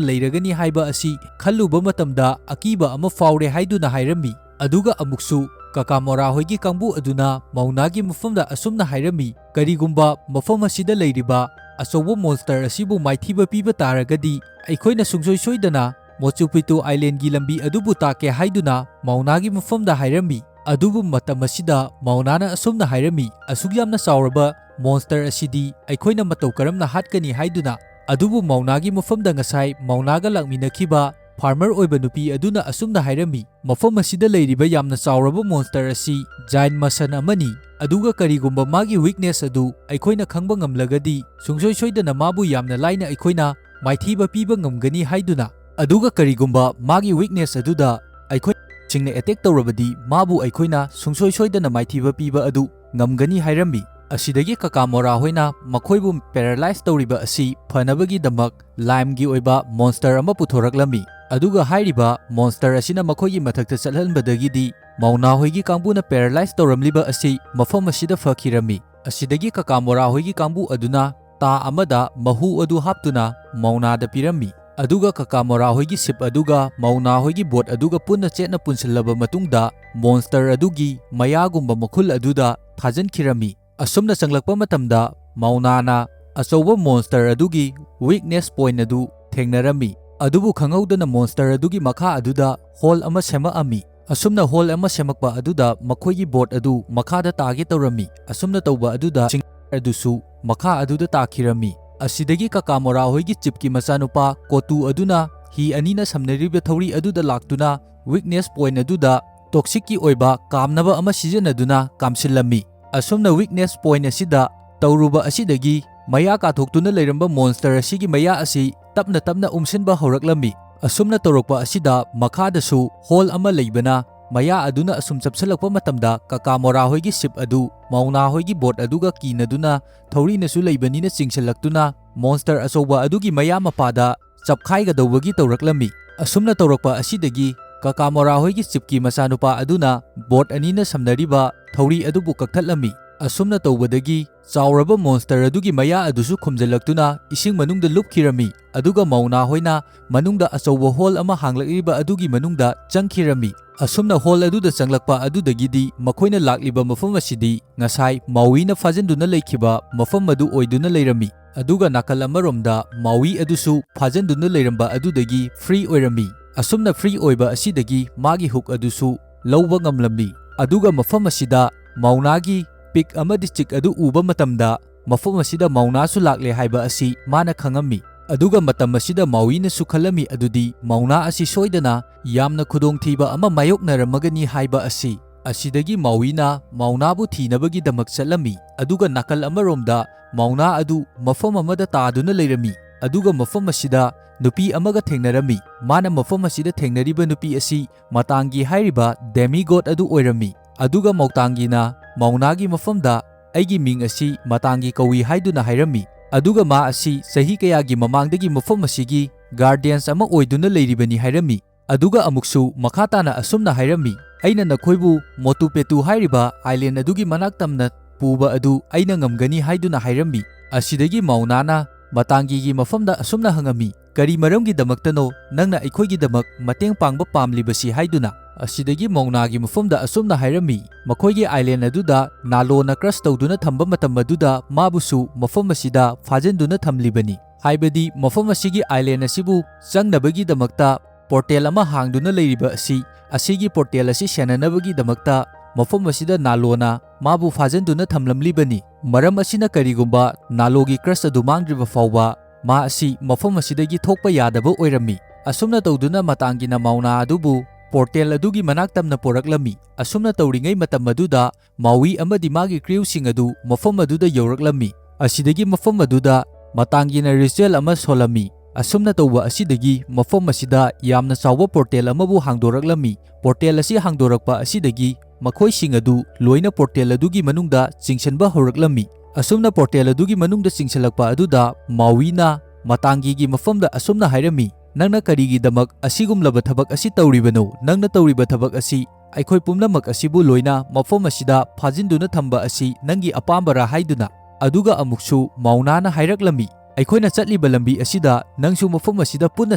ꯂꯩꯔꯒꯅꯤ ꯍꯥꯏꯕ ꯑꯁꯤ ꯈꯜꯂꯨꯕ ꯃꯇꯝꯗ ꯑꯀꯤꯕ ꯑꯃ ꯐꯥꯎꯔꯦ ꯍꯥꯏꯗꯨꯅ ꯍꯥꯏꯔꯝꯃꯤ꯫ ꯑꯗꯨꯒ ꯑꯃꯨꯛꯁꯨ ꯀꯀꯥꯃꯣꯔꯥ ꯍꯣꯏꯒꯤ ꯀꯥꯡꯕꯨ ꯑꯗꯨꯅ ꯃꯧꯅꯥꯒꯤ ꯃꯐꯝꯗ ꯑꯁꯨꯝꯅ ꯍꯥꯏꯔꯝꯃꯤ, "ꯀꯔꯤꯒꯨꯝꯕ ꯃꯐꯝ ꯑꯁꯤꯗ ꯂꯩꯔꯤꯕ ꯑꯆꯧꯕ monster ꯑꯁꯤꯕꯨ ꯃꯥꯏꯊꯤꯕ ꯄꯤꯕ ꯇꯥꯔꯒꯗꯤ ꯑꯩꯈꯣꯏꯅ ꯁꯨꯡꯁꯣꯏ ꯁꯣꯏꯗꯅ ꯃꯣꯆꯨ ꯄꯤꯇꯨ islandꯒꯤ ꯂꯝꯕꯤ ꯑꯗꯨꯕꯨ ꯇꯥꯛꯀꯦ" ꯍꯥꯏꯗꯨꯅ ꯃꯧꯅꯥꯒꯤ ꯃꯐꯝꯗ ꯍꯥꯏꯔꯝꯃꯤ꯫ ꯑꯗꯨꯕꯨ ꯃꯇꯝ ꯑꯁꯤꯗ ꯃꯧꯅꯥꯅ ꯑꯁꯨꯝꯅ ꯍꯥꯏꯔꯝꯃꯤ, "ꯑꯁꯨꯛ ꯌꯥꯝꯅ ꯆꯥꯎꯔꯕ monster ꯑꯁꯤꯗꯤ ꯑꯩꯈꯣꯏꯅ ꯃꯇꯧ ꯀꯔꯝꯅ ꯍꯥꯠꯀꯅꯤ?" ꯍꯥꯏꯗꯨꯅ꯫ ꯑꯗꯨꯕꯨ ꯃꯧꯅꯥꯒꯤ ꯃꯐꯝꯗ ꯉꯁꯥꯏ ꯃꯧꯅꯥꯒ ꯂꯥꯛꯃꯤꯟꯅꯈꯤꯕ farmer ꯑꯣꯏꯕ ꯅꯨꯄꯤ ꯑꯗꯨꯅ ꯑꯁꯨꯝꯅ ꯍꯥꯏꯔꯝꯃꯤ, "ꯃꯐꯝ ꯑꯁꯤꯗ ꯂꯩꯔꯤꯕ ꯌꯥꯝꯅ ꯆꯥꯎꯔꯕ monster ꯑꯁꯤ giant ꯃꯁꯟ ꯑꯃꯅꯤ, ꯑꯗꯨꯒ ꯀꯔꯤꯒꯨꯝꯕ ꯃꯥꯒꯤ weakness ꯑꯗꯨ ꯑꯩꯈꯣꯏꯅ ꯈꯪꯕ ꯉꯝꯂꯒꯗꯤ ꯁꯨꯡꯁꯣꯏ ꯁꯣꯏꯗꯅ ꯃꯥꯕꯨ ꯌꯥꯝꯅ ꯂꯥꯏꯅ ꯑꯩꯈꯣꯏꯅ ꯃꯥꯏꯊꯤꯕ ꯄꯤꯕ ꯉꯝꯒꯅꯤ" ꯍꯥꯏꯗꯨꯅ꯫ ꯑꯗꯨꯒ ꯀꯔꯤꯒꯨꯝꯕ ꯃꯥꯒꯤ weakness ꯑꯗꯨꯗ ꯑꯩꯈꯣꯏꯁꯤꯡꯅ attack ꯇꯧꯔꯕꯗꯤ ꯃꯥꯕꯨ ꯑꯩꯈꯣꯏꯅ ꯁꯨꯡꯁꯣꯏ ꯁꯣꯏꯗꯅ ꯃꯥꯏꯊꯤꯕ ꯄꯤꯕ ꯑꯗꯨ ꯉꯝꯒꯅꯤ ꯍꯥꯏꯔꯝꯃꯤ꯫ ꯑꯁꯤꯗꯒꯤ ꯀꯀꯥꯃꯣꯔꯥ ꯍꯣꯏꯅ ꯃꯈꯣꯏꯕꯨ paralyze ꯇꯧꯔꯤꯕ ꯑꯁꯤ ꯐꯅꯕꯒꯤꯗꯃꯛ limeꯒꯤ ꯑꯣꯏꯕ monster ꯑꯃ ꯄꯨꯊꯣꯔꯛꯂꯝꯃꯤ꯫ ꯑꯗꯨꯒ ꯍꯥꯏꯔꯤꯕ monster ꯑꯁꯤꯅ ꯃꯈꯣꯏꯒꯤ ꯃꯊꯛꯇ ꯆꯠꯍꯟꯕꯗꯒꯤꯗꯤ ꯃꯧꯅꯥ ꯍꯣꯏꯒꯤ ꯀꯥꯡꯕꯨꯅ paralyze ꯇꯧꯔꯝꯂꯤꯕ ꯑꯁꯤ ꯃꯐꯝ ꯑꯁꯤꯗ ꯐꯈꯤꯔꯝꯃꯤ꯫ ꯑꯁꯤꯗꯒꯤ ꯀꯀꯥꯃꯣꯔꯥ ꯍꯣꯏꯒꯤ ꯀꯥꯡꯕꯨ ꯑꯗꯨꯅ ꯇꯥ ꯑꯃꯗ ꯃꯍꯨ ꯑꯗꯨ ꯍꯥꯞꯇꯨꯅ ꯃꯧꯅꯥꯗ ꯄꯤꯔꯝꯃꯤ꯫ ꯑꯗꯨꯒ ꯀꯀꯥꯃꯣꯔꯥ ꯍꯣꯏꯒꯤ ship ꯑꯗꯨꯒ ꯃꯧꯅꯥ ꯍꯣꯏꯒꯤ boat ꯑꯗꯨꯒ ꯄꯨꯟꯅ ꯆꯦꯠꯅ ꯄꯨꯟꯁꯤꯜꯂꯕ ꯃꯇꯨꯡꯗ monster ꯑꯗꯨꯒꯤ ꯃꯌꯥꯒꯨꯝꯕ ꯃꯈꯨꯜ ꯑꯗꯨꯗ ꯊꯥꯖꯤꯟꯈꯤꯔꯝꯃꯤ꯫ ꯑꯁꯨꯝꯅ ꯆꯪꯂꯛꯄ ꯃꯇꯝꯗ ꯃꯧꯅꯥꯅ ꯑꯆꯧꯕ monster ꯑꯗꯨꯒꯤ weakness point ꯑꯗꯨ ꯊꯦꯡꯅꯔꯝꯃꯤ꯫ ꯑꯗꯨꯕꯨ ꯈꯪꯍꯧꯗꯅ monster ꯑꯗꯨꯒꯤ ꯃꯈꯥ ꯑꯗꯨꯗ hole ꯑꯃ ꯁꯦꯝꯃꯛꯑꯝꯃꯤ꯫ ꯑꯁꯨꯝꯅ hole ꯑꯃ ꯁꯦꯝꯃꯛꯄ ꯑꯗꯨꯗ ꯃꯈꯣꯏꯒꯤ boat ꯑꯗꯨ ꯃꯈꯥꯗ ꯇꯥꯒꯦ ꯇꯧꯔꯝꯃꯤ꯫ ꯑꯁꯨꯝꯅ ꯇꯧꯕ ꯑꯗꯨꯗ ꯁꯤꯡ ꯑꯗꯨꯁꯨ ꯃꯈꯥ ꯑꯗꯨꯗ ꯇꯥꯈꯤꯔꯝꯃꯤ꯫ ꯑꯁꯤꯗꯒꯤ ꯀꯀꯥꯃꯣꯔꯥ ꯍꯣꯏꯒꯤ chiefꯀꯤ ꯃꯆꯥꯅꯨꯄꯥ ꯀꯣꯇꯨ ꯑꯗꯨꯅ ꯍꯤ ꯑꯅꯤꯅ ꯁꯝꯅꯔꯤꯕ ꯊꯧꯔꯤ ꯑꯗꯨꯗ ꯂꯥꯛꯇꯨꯅ weakness point ꯑꯗꯨꯗ ꯇꯣꯛꯁꯤꯛꯀꯤ ꯑꯣꯏꯕ ꯀꯥꯝꯅꯕ ꯑꯃ ꯁꯤꯖꯤꯟꯅꯗꯨꯅ ꯀꯥꯝꯁꯤꯜꯂꯝꯃꯤ꯫ ꯑꯁꯨꯝꯅ ꯋꯤꯛꯅꯦꯁ ꯄꯣꯏꯟꯠ ꯑꯁꯤꯗ ꯇꯧꯔꯨꯕ ꯑꯁꯤꯗꯒꯤ ꯃꯌꯥ ꯀꯥꯊꯣꯛꯇꯨꯅ ꯂꯩꯔꯝꯕ ꯃꯣꯟꯁꯇꯔ ꯑꯁꯤꯒꯤ ꯃꯌꯥ ꯑꯁꯤ ꯇꯞꯅ ꯇꯞꯅ ꯎꯝꯁꯤꯟꯕ ꯍꯧꯔꯛꯂꯝꯃꯤ꯫ ꯑꯁꯨꯝꯅ ꯇꯧꯔꯛꯄ ꯑꯁꯤꯗ ꯃꯈꯥꯗꯁꯨ ꯍꯣꯜ ꯑꯃ ꯂꯩꯕꯅ ꯃꯌꯥ ꯑꯗꯨꯅ ꯑꯁꯨꯝ ꯆꯞꯁꯤꯜꯂꯛꯄ ꯃꯇꯝꯗ ꯀꯀꯥꯃꯣꯔꯥ ꯍꯣꯏꯒꯤ ꯁꯤꯞ ꯑꯗꯨ ꯃꯧꯅꯥ ꯍꯣꯏꯒꯤ ꯕꯣꯠ ꯑꯗꯨꯒ ꯀꯤꯅꯗꯨꯅ ꯊꯧꯔꯤꯅꯁꯨ ꯂꯩꯕꯅꯤꯅ ꯆꯤꯡꯁꯤꯜꯂꯛꯇꯨꯅ ꯃꯣꯟꯁꯇꯔ ꯑꯆꯧꯕ ꯑꯗꯨꯒꯤ ꯃꯌꯥ ꯃꯄꯥꯗ ꯆꯞꯈꯥꯏꯒꯗꯧꯕꯒꯤ ꯇꯧꯔꯛꯂꯝꯃꯤ꯫ ꯑꯁꯨꯝꯅ ꯇꯧꯔꯛꯄ ꯑꯁꯤꯗꯒꯤ ꯀꯀꯥꯃꯣꯔꯥ ꯍꯣꯏꯒꯤ ꯆꯤꯞꯀꯤ ꯃꯆꯥꯅꯨꯄꯥ ꯑꯗꯨꯅ ꯕꯣꯠ ꯑꯅꯤꯅ ꯁꯝꯅꯔꯤꯕ ꯊꯧꯔꯤ ꯑꯗꯨꯕꯨ ꯀꯛꯊꯠꯂꯝꯃꯤ꯫ ꯑꯁꯨꯝꯅ ꯇꯧꯕꯗꯒꯤ ꯆꯥꯎꯔꯕ ꯃꯣꯟꯁꯇꯔ ꯑꯗꯨꯒꯤ ꯃꯌꯥ ꯑꯗꯨꯁꯨ ꯈꯨꯝꯖꯤꯜꯂꯛꯇꯨꯅ ꯏꯁꯤꯡ ꯃꯅꯨꯡꯗ ꯂꯨꯞꯈꯤꯔꯝꯃꯤ, ꯑꯗꯨꯒ ꯃꯧꯅꯥ ꯍꯣꯏꯅ ꯃꯅꯨꯡꯗ ꯑꯆꯧꯕ ꯍꯣꯜ ꯑꯃ ꯍꯥꯡꯂꯛꯂꯤꯕ ꯑꯗꯨꯒꯤ ꯃꯅꯨꯡꯗ ꯆꯪꯈꯤꯔꯝꯃꯤ꯫ ꯑꯁꯨꯝꯅ ꯍꯣꯜ ꯑꯗꯨꯗ ꯆꯪꯂꯛꯄ ꯑꯗꯨꯗꯒꯤꯗꯤ ꯃꯈꯣꯏꯅ ꯂꯥꯛꯂꯤꯕ ꯃꯐꯝ ꯑꯁꯤꯗꯤ ꯉꯁꯥꯏ ꯃꯥꯎꯏꯅ ꯐꯥꯖꯤꯟꯗꯨꯅ ꯂꯩꯈꯤꯕ ꯃꯐꯝ ꯑꯗꯨ ꯑꯣꯏꯗꯨꯅ ꯂꯩꯔꯝꯃꯤ꯫ ꯑꯗꯨꯒ ꯅꯥꯀꯜ ꯑꯃꯔꯣꯝꯗ ꯃꯥꯎꯏ ꯑꯗꯨꯁꯨ ꯐꯥꯖꯤꯟꯗꯨꯅ ꯂꯩꯔꯝꯕ ꯑꯗꯨꯗꯒꯤ ꯐ꯭ꯔꯤ ꯑꯣꯏꯔꯝꯃꯤ꯫ ꯑꯁꯨꯝꯅ ꯐ꯭ꯔꯤ ꯑꯣꯏꯕ ꯑꯁꯤꯗꯒꯤ ꯃꯥꯒꯤ ꯍꯨꯛ ꯑꯗꯨꯁꯨ ꯂꯧꯕ ꯉꯝꯂꯝꯃꯤ꯫ ꯑꯗꯨꯒ ꯃꯐꯝ ꯑꯁꯤꯗ ꯃꯧꯅꯥꯒꯤ ꯄꯤꯛ ꯑꯃꯗꯤ ꯆꯤꯛ ꯑꯗꯨ ꯎꯕ ꯃꯇꯝꯗ ꯃꯐꯝ ꯑꯁꯤꯗ ꯃꯧꯅꯥꯁꯨ ꯂꯥꯛꯂꯦ ꯍꯥꯏꯕ ꯑꯁꯤ ꯃꯥꯅ ꯈꯪꯉꯝꯃꯤ꯫ ꯑꯗꯨꯒ ꯃꯇꯝ ꯑꯁꯤꯗ ꯃꯥꯎꯏꯅꯁꯨ ꯈꯜꯂꯝꯃꯤ ꯑꯗꯨꯗꯤ ꯃꯧꯅꯥ ꯑꯁꯤ ꯁꯣꯏꯗꯅ ꯌꯥꯝꯅ ꯈꯨꯗꯣꯡꯊꯤꯕ ꯑꯃ ꯃꯥꯌꯣꯛꯅꯔꯝꯃꯒꯅꯤ ꯍꯥꯏꯕ ꯑꯁꯤ꯫ ꯑꯁꯤꯗꯒꯤ ꯃꯥꯎꯏꯅ ꯃꯧꯅꯥꯕꯨ ꯊꯤꯅꯕꯒꯤꯗꯃꯛ ꯆꯠꯂꯝꯃꯤ꯫ ꯑꯗꯨꯒ ꯅꯥꯀꯜ ꯑꯃꯔꯣꯝꯗ ꯃꯧꯅꯥ ꯑꯗꯨ ꯃꯐꯝ ꯑꯃꯗ ꯇꯥꯗꯨꯅ ꯂꯩꯔꯝꯃꯤ꯫ ꯑꯗꯨꯒ ꯃꯐꯝ ꯑꯁꯤꯗ ꯅꯨꯄꯤ ꯑꯃꯒ ꯊꯦꯡꯅꯔꯝꯃꯤ꯫ ꯃꯥꯅ ꯃꯐꯝ ꯑꯁꯤꯗ ꯊꯦꯡꯅꯔꯤꯕ ꯅꯨꯄꯤ ꯑꯁꯤ ꯃꯇꯥꯡꯒꯤ ꯍꯥꯏꯔꯤꯕ ꯗꯦꯃꯤꯒꯣꯠ ꯑꯗꯨ ꯑꯣꯏꯔꯝꯃꯤ꯫ ꯑꯗꯨꯒ ꯃꯧꯇꯥꯡꯒꯤꯅ ꯃꯧꯅꯥꯒꯤ ꯃꯐꯝꯗ ꯑꯩꯒꯤ ꯃꯤꯡ ꯑꯁꯤ ꯃꯇꯥꯡꯒꯤ ꯀꯧꯏ ꯍꯥꯏꯗꯨꯅ ꯍꯥꯏꯔꯝꯃꯤ꯫ ꯑꯗꯨꯒ ꯃꯥ ꯑꯁꯤ ꯆꯍꯤ ꯀꯌꯥꯒꯤ ꯃꯃꯥꯡꯗꯒꯤ ꯃꯐꯝ ꯑꯁꯤꯒꯤ ꯒꯥꯔꯗꯤꯌꯟꯁ ꯑꯃ ꯑꯣꯏꯗꯨꯅ ꯂꯩꯔꯤꯕꯅꯤ ꯍꯥꯏꯔꯝꯃꯤ꯫ ꯑꯗꯨꯒ ꯑꯃꯨꯛꯁꯨ ꯃꯈꯥ ꯇꯥꯅ ꯑꯁꯨꯝꯅ ꯍꯥꯏꯔꯝꯃꯤ, "ꯑꯩꯅ ꯅꯈꯣꯏꯕꯨ ꯃꯣꯇꯨꯄꯦꯇꯨ ꯍꯥꯏꯔꯤꯕ ꯑꯥꯏꯂꯦꯟ ꯑꯗꯨꯒꯤ ꯃꯅꯥꯛ ꯇꯝꯅ ꯄꯨꯕ ꯑꯗꯨ ꯑꯩꯅ ꯉꯝꯒꯅꯤ" ꯍꯥꯏꯗꯨꯅ ꯍꯥꯏꯔꯝꯃꯤ꯫ ꯑꯁꯤꯗꯒꯤ ꯃꯧꯅꯥꯅ ꯃꯇꯥꯡꯒꯤꯒꯤ ꯃꯐꯝꯗ ꯑꯁꯨꯝꯅ ꯍꯪꯉꯝꯃꯤ, "ꯀꯔꯤ ꯃꯔꯝꯒꯤꯗꯃꯛꯇꯅꯣ ꯅꯪꯅ ꯑꯩꯈꯣꯏꯒꯤꯗꯃꯛ ꯃꯇꯦꯡ ꯄꯥꯡꯕ ꯄꯥꯝꯂꯤꯕꯁꯤ?" ꯍꯥꯏꯗꯨꯅ꯫ ꯑꯁꯤꯗꯒꯤ ꯃꯧꯅꯥꯒꯤ ꯃꯐꯝꯗ ꯑꯁꯨꯝꯅ ꯍꯥꯏꯔꯝꯃꯤ, ꯃꯈꯣꯏꯒꯤ ꯑꯥꯏꯂꯦꯟ ꯑꯗꯨꯗ ꯅꯥꯂꯣꯅ ꯀ꯭ꯔꯁ ꯇꯧꯗꯨꯅ ꯊꯝꯕ ꯃꯇꯝ ꯑꯗꯨꯗ ꯃꯥꯕꯨꯁꯨ ꯃꯐꯝ ꯑꯁꯤꯗ ꯐꯥꯖꯤꯟꯗꯨꯅ ꯊꯝꯂꯤꯕꯅꯤ꯫ ꯍꯥꯏꯕꯗꯤ ꯃꯐꯝ ꯑꯁꯤꯒꯤ ꯑꯥꯏꯂꯦꯟ ꯑꯁꯤꯕꯨ ꯆꯪꯅꯕꯒꯤꯗꯃꯛꯇ ꯄꯣꯔꯇꯦꯜ ꯑꯃ ꯍꯥꯡꯗꯨꯅ ꯂꯩꯔꯤꯕ ꯑꯁꯤ, ꯑꯁꯤꯒꯤ ꯄꯣꯔꯇꯦꯜ ꯑꯁꯤ ꯁꯦꯟꯅꯅꯕꯒꯤꯗꯃꯛꯇ ꯃꯐꯝ ꯑꯁꯤꯗ ꯅꯥꯂꯣꯅ ꯃꯥꯕꯨ ꯐꯥꯖꯤꯟꯗꯨꯅ ꯊꯝꯂꯝꯂꯤꯕꯅꯤ꯫ ꯃꯔꯝ ꯑꯁꯤꯅ ꯀꯔꯤꯒꯨꯝꯕ ꯅꯥꯂꯣꯒꯤ ꯀ꯭ꯔꯁ ꯑꯗꯨ ꯃꯥꯡꯗ꯭ꯔꯤꯕ ꯐꯥꯎꯕ ꯃꯥ ꯑꯁꯤ ꯃꯐꯝ ꯑꯁꯤꯗꯒꯤ ꯊꯣꯛꯄ ꯌꯥꯗꯕ ꯑꯣꯏꯔꯝꯃꯤ꯫ ꯑꯁꯨꯝꯅ ꯇꯧꯗꯨꯅ ꯃꯇꯥꯡꯒꯤꯅ ꯃꯧꯅꯥ ꯑꯗꯨꯕꯨ ꯄꯣꯔꯇꯦꯜ ꯑꯗꯨꯒꯤ ꯃꯅꯥꯛ ꯇꯝꯅ ꯄꯣꯔꯛꯂꯝꯃꯤ꯫ ꯑꯁꯨꯝꯅ ꯇꯧꯔꯤꯉꯩ ꯃꯇꯝ ꯑꯗꯨꯗ ꯃꯥꯎꯏ ꯑꯃꯗꯤ ꯃꯥꯒꯤ ꯀ꯭ꯔꯤꯎꯁꯤꯡ ꯑꯗꯨ ꯃꯐꯝ ꯑꯗꯨꯗ ꯌꯧꯔꯛꯂꯝꯃꯤ꯫ ꯑꯁꯤꯗꯒꯤ ꯃꯐꯝ ꯑꯗꯨꯗ ꯃꯇꯥꯡꯒꯤꯅ ꯔꯤꯆꯨꯑꯦꯜ ꯑꯃ ꯁꯣꯜꯂꯝꯃꯤ꯫ ꯑꯁꯨꯝꯅ ꯇꯧꯕ ꯑꯁꯤꯗꯒꯤ ꯃꯐꯝ ꯑꯁꯤꯗ ꯌꯥꯝꯅ ꯆꯥꯎꯕ ꯄꯣꯔꯇꯦꯜ ꯑꯃꯕꯨ ꯍꯥꯡꯗꯣꯔꯛꯂꯝꯃꯤ꯫ ꯄꯣꯔꯇꯦꯜ ꯑꯁꯤ ꯍꯥꯡꯗꯣꯔꯛꯄ ꯑꯁꯤꯗꯒꯤ ꯃꯈꯣꯏꯁꯤꯡ ꯑꯗꯨ ꯂꯣꯏꯅ ꯄꯣꯔꯇꯦꯜ ꯑꯗꯨꯒꯤ ꯃꯅꯨꯡꯗ ꯆꯤꯡꯁꯤꯟꯕ ꯍꯧꯔꯛꯂꯝꯃꯤ꯫ ꯑꯁꯨꯝꯅ ꯄꯣꯔꯇꯦꯜ ꯑꯗꯨꯒꯤ ꯃꯅꯨꯡꯗ ꯆꯤꯡꯁꯤꯜꯂꯛꯄ ꯑꯗꯨꯗ ꯃꯥꯎꯏꯅ ꯃꯇꯥꯡꯒꯤꯒꯤ ꯃꯐꯝꯗ ꯑꯁꯨꯝꯅ ꯍꯥꯏꯔꯝꯃꯤ, "ꯅꯪꯅ ꯀꯔꯤꯒꯤꯗꯃꯛ ꯑꯁꯤꯒꯨꯝꯂꯕ ꯊꯕꯛ ꯑꯁꯤ ꯇꯧꯔꯤꯕꯅꯣ? ꯅꯪꯅ ꯇꯧꯔꯤꯕ ꯊꯕꯛ ꯑꯁꯤ ꯑꯩꯈꯣꯏ ꯄꯨꯝꯅꯃꯛ ꯑꯁꯤꯕꯨ ꯂꯣꯏꯅ ꯃꯐꯝ ꯑꯁꯤꯗ ꯐꯥꯖꯤꯟꯗꯨꯅ ꯊꯝꯕ ꯑꯁꯤ ꯅꯪꯒꯤ ꯑꯄꯥꯝꯕꯔꯥ?" ꯍꯥꯏꯗꯨꯅ꯫ ꯑꯗꯨꯒ ꯑꯃꯨꯛꯁꯨ ꯃꯥꯎꯅꯥꯅ ꯍꯥꯏꯔꯛꯂꯝꯃꯤ, "ꯑꯩꯈꯣꯏꯅ ꯆꯠꯂꯤꯕ ꯂꯝꯕꯤ ꯑꯁꯤꯗ ꯅꯪꯁꯨ ꯃꯐꯝ ꯑꯁꯤꯗ ꯄꯨꯟꯅ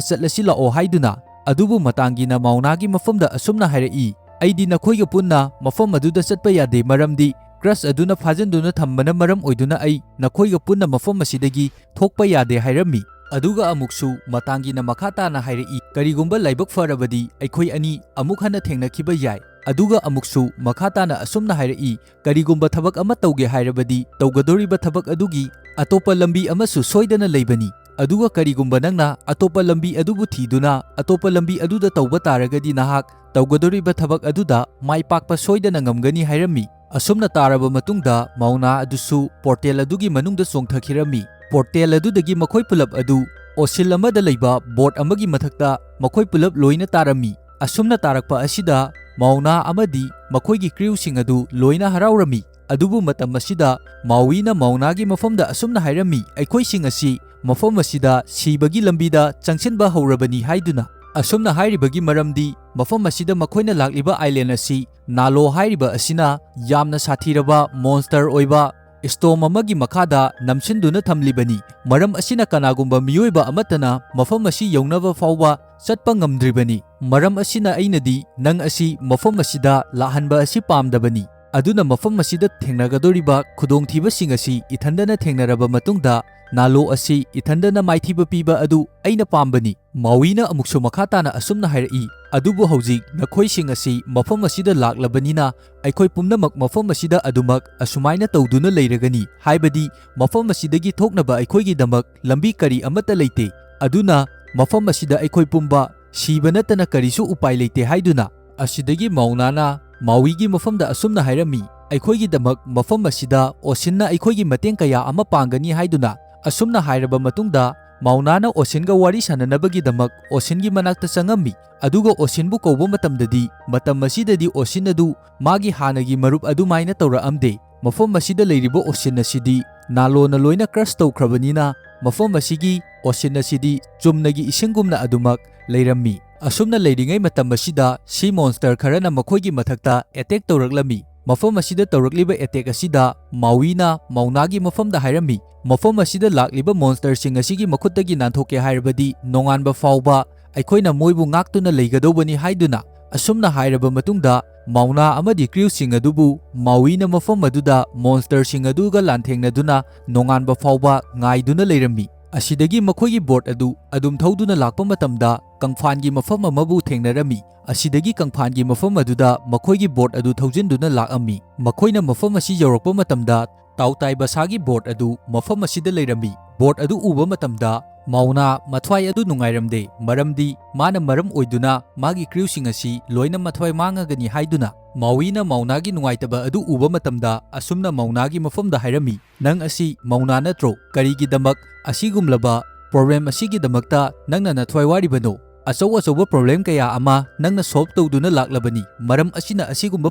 ꯆꯠꯂꯁꯤ ꯂꯥꯛꯑꯣ" ꯍꯥꯏꯗꯨꯅ꯫ ꯑꯗꯨꯕꯨ ꯃꯇꯥꯡꯒꯤꯅ ꯃꯥꯎꯅꯥꯒꯤ ꯃꯐꯝꯗ ꯑꯁꯨꯝꯅ ꯍꯥꯏꯔꯛꯏ, "ꯑꯩꯗꯤ ꯅꯈꯣꯏꯒ ꯄꯨꯟꯅ ꯃꯐꯝ ꯑꯗꯨꯗ ꯆꯠꯄ ꯌꯥꯗꯦ, ꯃꯔꯝꯗꯤ ꯀ꯭ꯔꯁ ꯑꯗꯨꯅ ꯐꯥꯖꯤꯟꯗꯨꯅ ꯊꯝꯕꯅ ꯃꯔꯝ ꯑꯣꯏꯗꯨꯅ ꯑꯩ ꯅꯈꯣꯏꯒ ꯄꯨꯟꯅ ꯃꯐꯝ ꯑꯁꯤꯗꯒꯤ ꯊꯣꯛꯄ ꯌꯥꯗꯦ" ꯍꯥꯏꯔꯝꯃꯤ꯫ ꯑꯗꯨꯒ ꯑꯃꯨꯛꯁꯨ ꯃꯇꯥꯡꯒꯤꯅ ꯃꯈꯥ ꯇꯥꯅ ꯍꯥꯏꯔꯛꯏ, "ꯀꯔꯤꯒꯨꯝꯕ ꯂꯥꯏꯕꯛ ꯐꯔꯕꯗꯤ ꯑꯩꯈꯣꯏ ꯑꯅꯤ ꯑꯃꯨꯛ ꯍꯟꯅ ꯊꯦꯡꯅꯈꯤꯕ ꯌꯥꯏ"꯫ ꯑꯗꯨꯒ ꯑꯃꯨꯛꯁꯨ ꯃꯈꯥ ꯇꯥꯅ ꯑꯁꯨꯝꯅ ꯍꯥꯏꯔꯛꯏ, "ꯀꯔꯤꯒꯨꯝꯕ ꯊꯕꯛ ꯑꯃ ꯇꯧꯒꯦ ꯍꯥꯏꯔꯕꯗꯤ ꯇꯧꯒꯗꯧꯔꯤꯕ ꯊꯕꯛ ꯑꯗꯨꯒꯤ ꯑꯇꯣꯞꯄ ꯂꯝꯕꯤ ꯑꯃꯁꯨ ꯁꯣꯏꯗꯅ ꯂꯩꯕꯅꯤ꯫ ꯑꯗꯨꯒ ꯀꯔꯤꯒꯨꯝꯕ ꯅꯪꯅ ꯑꯇꯣꯞꯄ ꯂꯝꯕꯤ ꯑꯗꯨꯕꯨ ꯊꯤꯗꯨꯅ ꯑꯇꯣꯞꯄ ꯂꯝꯕꯤ ꯑꯗꯨꯗ ꯇꯧꯕ ꯇꯥꯔꯒꯗꯤ ꯅꯍꯥꯛ ꯇꯧꯒꯗꯧꯔꯤꯕ ꯊꯕꯛ ꯑꯗꯨꯗ ꯃꯥꯏ ꯄꯥꯛꯄ ꯁꯣꯏꯗꯅ ꯉꯝꯒꯅꯤ" ꯍꯥꯏꯔꯝꯃꯤ꯫ ꯑꯁꯨꯝꯅ ꯇꯥꯔꯕ ꯃꯇꯨꯡꯗ ꯃꯥꯎꯅꯥ ꯑꯗꯨꯁꯨ ꯄꯣꯔꯇꯦꯜ ꯑꯗꯨꯒꯤ ꯃꯅꯨꯡꯗ ꯆꯣꯡꯊꯈꯤꯔꯝꯃꯤ꯫ ꯄꯣꯔꯇꯦꯜ ꯑꯗꯨꯗꯒꯤ ꯃꯈꯣꯏ ꯄꯨꯂꯞ ꯑꯗꯨ ꯑꯣꯁꯤꯜ ꯑꯃꯗ ꯂꯩꯕ ꯕꯣꯠ ꯑꯃꯒꯤ ꯃꯊꯛꯇ ꯃꯈꯣꯏ ꯄꯨꯂꯞ ꯂꯣꯏꯅ ꯇꯥꯔꯝꯃꯤ꯫ ꯑꯁꯨꯝꯅ ꯇꯥꯔꯛꯄ ꯑꯁꯤꯗ ꯃꯥꯎꯅꯥ ꯑꯃꯗꯤ ꯃꯈꯣꯏꯒꯤ ꯀ꯭ꯔꯤꯎꯁꯤꯡ ꯑꯗꯨ ꯂꯣꯏꯅ ꯍꯔꯥꯎꯔꯝꯃꯤ꯫ ꯑꯗꯨꯕꯨ ꯃꯇꯝ ꯑꯁꯤꯗ ꯃꯥꯎꯏꯅ ꯃꯥꯎꯅꯥꯒꯤ ꯃꯐꯝꯗ ꯑꯁꯨꯝꯅ ꯍꯥꯏꯔꯝꯃꯤ, "ꯑꯩꯈꯣꯏꯁꯤꯡ ꯑꯁꯤ ꯃꯐꯝ ꯑꯁꯤꯗ ꯁꯤꯕꯒꯤ ꯂꯝꯕꯤꯗ ꯆꯪꯁꯤꯟꯕ ꯍꯧꯔꯕꯅꯤ" ꯍꯥꯏꯗꯨꯅ꯫ ꯑꯁꯨꯝꯅ ꯍꯥꯏꯔꯤꯕꯒꯤ ꯃꯔꯝꯗꯤ ꯃꯐꯝ ꯑꯁꯤꯗ ꯃꯈꯣꯏꯅ ꯂꯥꯛꯂꯤꯕ ꯑꯥꯏꯂꯦꯟ ꯑꯁꯤ ꯅꯥꯂꯣ ꯍꯥꯏꯔꯤꯕ ꯑꯁꯤꯅ ꯌꯥꯝꯅ ꯁꯥꯊꯤꯔꯕ ꯃꯣꯟꯁꯇꯔ ꯑꯣꯏꯕ ꯁ꯭ꯇꯣꯝ ꯑꯃꯒꯤ ꯃꯈꯥꯗ ꯅꯝꯁꯤꯟꯗꯨꯅ ꯊꯝꯂꯤꯕꯅꯤ꯫ ꯃꯔꯝ ꯑꯁꯤꯅ ꯀꯅꯥꯒꯨꯝꯕ ꯃꯤꯑꯣꯏꯕ ꯑꯃꯠꯇꯅ ꯃꯐꯝ ꯑꯁꯤ ꯌꯧꯅꯕ ꯐꯥꯎꯕ ꯆꯠꯄ ꯉꯝꯗ꯭ꯔꯤꯕꯅꯤ꯫ ꯃꯔꯝ ꯑꯁꯤꯅ ꯑꯩꯅꯗꯤ ꯅꯪ ꯑꯁꯤ ꯃꯐꯝ ꯑꯁꯤꯗ ꯂꯥꯛꯍꯟꯕ ꯑꯁꯤ ꯄꯥꯝꯗꯕꯅꯤ꯫ ꯑꯗꯨꯅ ꯃꯐꯝ ꯑꯁꯤꯗ ꯊꯦꯡꯅꯒꯗꯧꯔꯤꯕ ꯈꯨꯗꯣꯡꯊꯤꯕꯁꯤꯡ ꯑꯁꯤ ꯏꯊꯟꯗꯅ ꯊꯦꯡꯅꯔꯕ ꯃꯇꯨꯡꯗ ꯅꯥꯂꯣ ꯑꯁꯤ ꯏꯊꯟꯗꯅ ꯃꯥꯏꯊꯤꯕ ꯄꯤꯕ ꯑꯗꯨ ꯑꯩꯅ ꯄꯥꯝꯕꯅꯤ꯫ ꯃꯥꯎꯏꯅ ꯑꯃꯨꯛꯁꯨ ꯃꯈꯥ ꯇꯥꯅ ꯑꯁꯨꯝꯅ ꯍꯥꯏꯔꯛꯏ, "ꯑꯗꯨꯕꯨ ꯍꯧꯖꯤꯛ ꯅꯈꯣꯏꯁꯤꯡ ꯑꯁꯤ ꯃꯐꯝ ꯑꯁꯤꯗ ꯂꯥꯛꯂꯕꯅꯤꯅ ꯑꯩꯈꯣꯏ ꯄꯨꯝꯅꯃꯛ ꯃꯐꯝ ꯑꯁꯤꯗ ꯑꯗꯨꯃꯛ ꯑꯁꯨꯃꯥꯏꯅ ꯇꯧꯗꯨꯅ ꯂꯩꯔꯒꯅꯤ, ꯍꯥꯏꯕꯗꯤ ꯃꯐꯝ ꯑꯁꯤꯗꯒꯤ ꯊꯣꯛꯅꯕ ꯑꯩꯈꯣꯏꯒꯤꯗꯃꯛ ꯂꯝꯕꯤ ꯀꯔꯤ ꯑꯃꯠꯇ ꯂꯩꯇꯦ꯫ ꯑꯗꯨꯅ ꯃꯐꯝ ꯑꯁꯤꯗ ꯑꯩꯈꯣꯏ ꯄꯨꯝꯕ ꯁꯤꯕ ꯅꯠꯇꯅ ꯀꯔꯤꯁꯨ ꯎꯄꯥꯏ ꯂꯩꯇꯦ ꯍꯥꯏꯗꯨꯅ꯫ ꯑꯁꯤꯗꯒꯤ ꯃꯧꯅꯥꯅ ꯃꯥꯎꯏꯒꯤ ꯃꯐꯝꯗ ꯑꯁꯨꯝꯅ ꯍꯥꯏꯔꯝꯃꯤ, "ꯑꯩꯈꯣꯏꯒꯤꯗꯃꯛ ꯃꯐꯝ ꯑꯁꯤꯗ ꯑꯣꯁꯤꯟꯅ ꯑꯩꯈꯣꯏꯒꯤ ꯃꯇꯦꯡ ꯀꯌꯥ ꯑꯃ ꯄꯥꯡꯒꯅꯤ" ꯍꯥꯏꯗꯨꯅ꯫ ꯑꯁꯨꯝꯅ ꯍꯥꯏꯔꯕ ꯃꯇꯨꯡꯗ, ꯃꯧꯅꯥꯅ ꯑꯣꯁꯤꯟꯒ ꯋꯥꯔꯤ ꯁꯥꯟꯅꯅꯕꯒꯤꯗꯃꯛ ꯑꯣꯁꯤꯟꯒꯤ ꯃꯅꯥꯛꯇ ꯆꯪꯉꯝꯃꯤ꯫ ꯑꯗꯨꯒ ꯑꯣꯁꯤꯟꯕꯨ ꯀꯧꯕ ꯃꯇꯝꯗꯗꯤ, ꯃꯇꯝ ꯑꯁꯤꯗꯗꯤ ꯑꯣꯁꯤꯟ ꯑꯗꯨ ꯃꯥꯒꯤ ꯍꯥꯟꯅꯒꯤ ꯃꯔꯨꯞ ꯑꯗꯨꯃꯥꯏꯅ ꯇꯧꯔꯛꯑꯝꯗꯦ꯫ ꯃꯐꯝ ꯑꯁꯤꯗ ꯂꯩꯔꯤꯕ ꯑꯣꯁꯤꯟ ꯑꯁꯤꯗꯤ ꯅꯥꯂꯣꯅ ꯂꯣꯏꯅ crush ꯇꯧꯈ꯭ꯔꯕꯅꯤꯅ, ꯃꯐꯝ ꯑꯁꯤꯒꯤ ꯑꯣꯁꯤꯟ ꯑꯁꯤꯗꯤ ꯆꯨꯝꯅꯒꯤ ꯏꯁꯤꯡꯒꯨꯝꯅ ꯑꯗꯨꯃꯛ ꯂꯩꯔꯝꯃꯤ꯫ ꯑꯁꯨꯝꯅ ꯂꯩꯔꯤꯉꯩ ꯃꯇꯝ ꯑꯁꯤꯗ sea monster ꯈꯔꯅ ꯃꯈꯣꯏꯒꯤ ꯃꯊꯛꯇ attack ꯇꯧꯔꯛꯂꯝꯃꯤ꯫ ꯃꯐꯝ ꯑꯁꯤꯗ ꯇꯧꯔꯛꯂꯤꯕ attack ꯑꯁꯤꯗ ꯃꯥꯎꯏꯅ ꯃꯧꯅꯥꯒꯤ ꯃꯐꯝꯗ ꯍꯥꯏꯔꯝꯃꯤ, "ꯃꯐꯝ ꯑꯁꯤꯗ ꯂꯥꯛꯂꯤꯕ monsterꯁꯤꯡ ꯑꯁꯤꯒꯤ ꯃꯈꯨꯠꯇꯒꯤ ꯅꯥꯟꯊꯣꯛꯀꯦ ꯍꯥꯏꯔꯕꯗꯤ ꯅꯣꯡꯉꯥꯟꯕ ꯐꯥꯎꯕ ꯑꯩꯈꯣꯏꯅ ꯃꯣꯏꯕꯨ ꯉꯥꯛꯇꯨꯅ ꯂꯩꯒꯗꯧꯕꯅꯤ" ꯍꯥꯏꯗꯨꯅ꯫ ꯑꯁꯨꯝꯅ ꯍꯥꯏꯔꯕ ꯃꯇꯨꯡꯗ, ꯃꯧꯅꯥ ꯑꯃꯗꯤ crewꯁꯤꯡ ꯑꯗꯨꯕꯨ ꯃꯥꯎꯏꯅ ꯃꯐꯝ ꯑꯗꯨꯗ monsterꯁꯤꯡ ꯑꯗꯨꯒ ꯂꯥꯟꯊꯦꯡꯅꯗꯨꯅ ꯅꯣꯡꯉꯥꯟꯕ ꯐꯥꯎꯕ ꯉꯥꯏꯗꯨꯅ ꯂꯩꯔꯝꯃꯤ꯫ ꯑꯁꯤꯗꯒꯤ ꯃꯈꯣꯏꯒꯤ boat ꯑꯗꯨ ꯑꯗꯨꯝ ꯊꯧꯗꯨꯅ ꯂꯥꯛꯄ ꯃꯇꯝꯗ, ꯀꯪꯐꯥꯟꯒꯤ ꯃꯐꯝ ꯑꯃꯕꯨ ꯊꯦꯡꯅꯔꯝꯃꯤ꯫ ꯑꯁꯤꯗꯒꯤ ꯀꯪꯐꯥꯟꯒꯤ ꯃꯐꯝ ꯑꯗꯨꯗ ꯃꯈꯣꯏꯒꯤ boat ꯑꯗꯨ ꯊꯧꯖꯤꯟꯗꯨꯅ ꯂꯥꯛꯑꯝꯃꯤ꯫ ꯃꯈꯣꯏꯅ ꯃꯐꯝ ꯑꯁꯤ ꯌꯧꯔꯛꯄ ꯃꯇꯝꯗ, ꯇꯥꯎꯇꯥꯏ ꯕꯁꯥꯒꯤ boat ꯑꯗꯨ ꯃꯐꯝ ꯑꯁꯤꯗ ꯂꯩꯔꯝꯃꯤ꯫ Boat ꯑꯗꯨ ꯎꯕ ꯃꯇꯝꯗ, ꯃꯧꯅꯥ ꯃꯊ꯭ꯋꯥꯏ ꯑꯗꯨ ꯅꯨꯡꯉꯥꯏꯔꯝꯗꯦ, ꯃꯔꯝꯗꯤ ꯃꯥꯅ ꯃꯔꯝ ꯑꯣꯏꯗꯨꯅ ꯃꯥꯒꯤ crewꯁꯤꯡ ꯑꯁꯤ ꯂꯣꯏꯅ ꯃꯊ꯭ꯋꯥꯏ ꯃꯥꯡꯉꯒꯅꯤ ꯍꯥꯏꯗꯨꯅ꯫ ꯃꯥꯎꯏꯅ ꯃꯧꯅꯥꯒꯤ ꯅꯨꯡꯉꯥꯏꯇꯕ ꯑꯗꯨ ꯎꯕ ꯃꯇꯝꯗ, ꯑꯁꯨꯝꯅ ꯃꯧꯅꯥꯒꯤ ꯃꯐꯝꯗ ꯍꯥꯏꯔꯝꯃꯤ, "ꯅꯪ ꯑꯁꯤ ꯃꯧꯅꯥ ꯅꯠꯇ꯭ꯔꯣ? ꯀꯔꯤꯒꯤꯗꯃꯛ ꯑꯁꯤꯒꯨꯝꯂꯕ problem ꯑꯁꯤꯒꯤꯗꯃꯛꯇ ꯅꯪꯅ ꯅꯊ꯭ꯋꯥꯏ ꯋꯥꯔꯤꯕꯅꯣ? ꯑꯆꯧ ꯑꯆꯧꯕ problem ꯀꯌꯥ ꯑꯃ ꯅꯪꯅ solve ꯇꯧꯗꯨꯅ ꯂꯥꯛꯂꯕꯅꯤ꯫ ꯃꯔꯝ ꯑꯁꯤꯅ ꯑꯁꯤꯒꯨꯝꯕ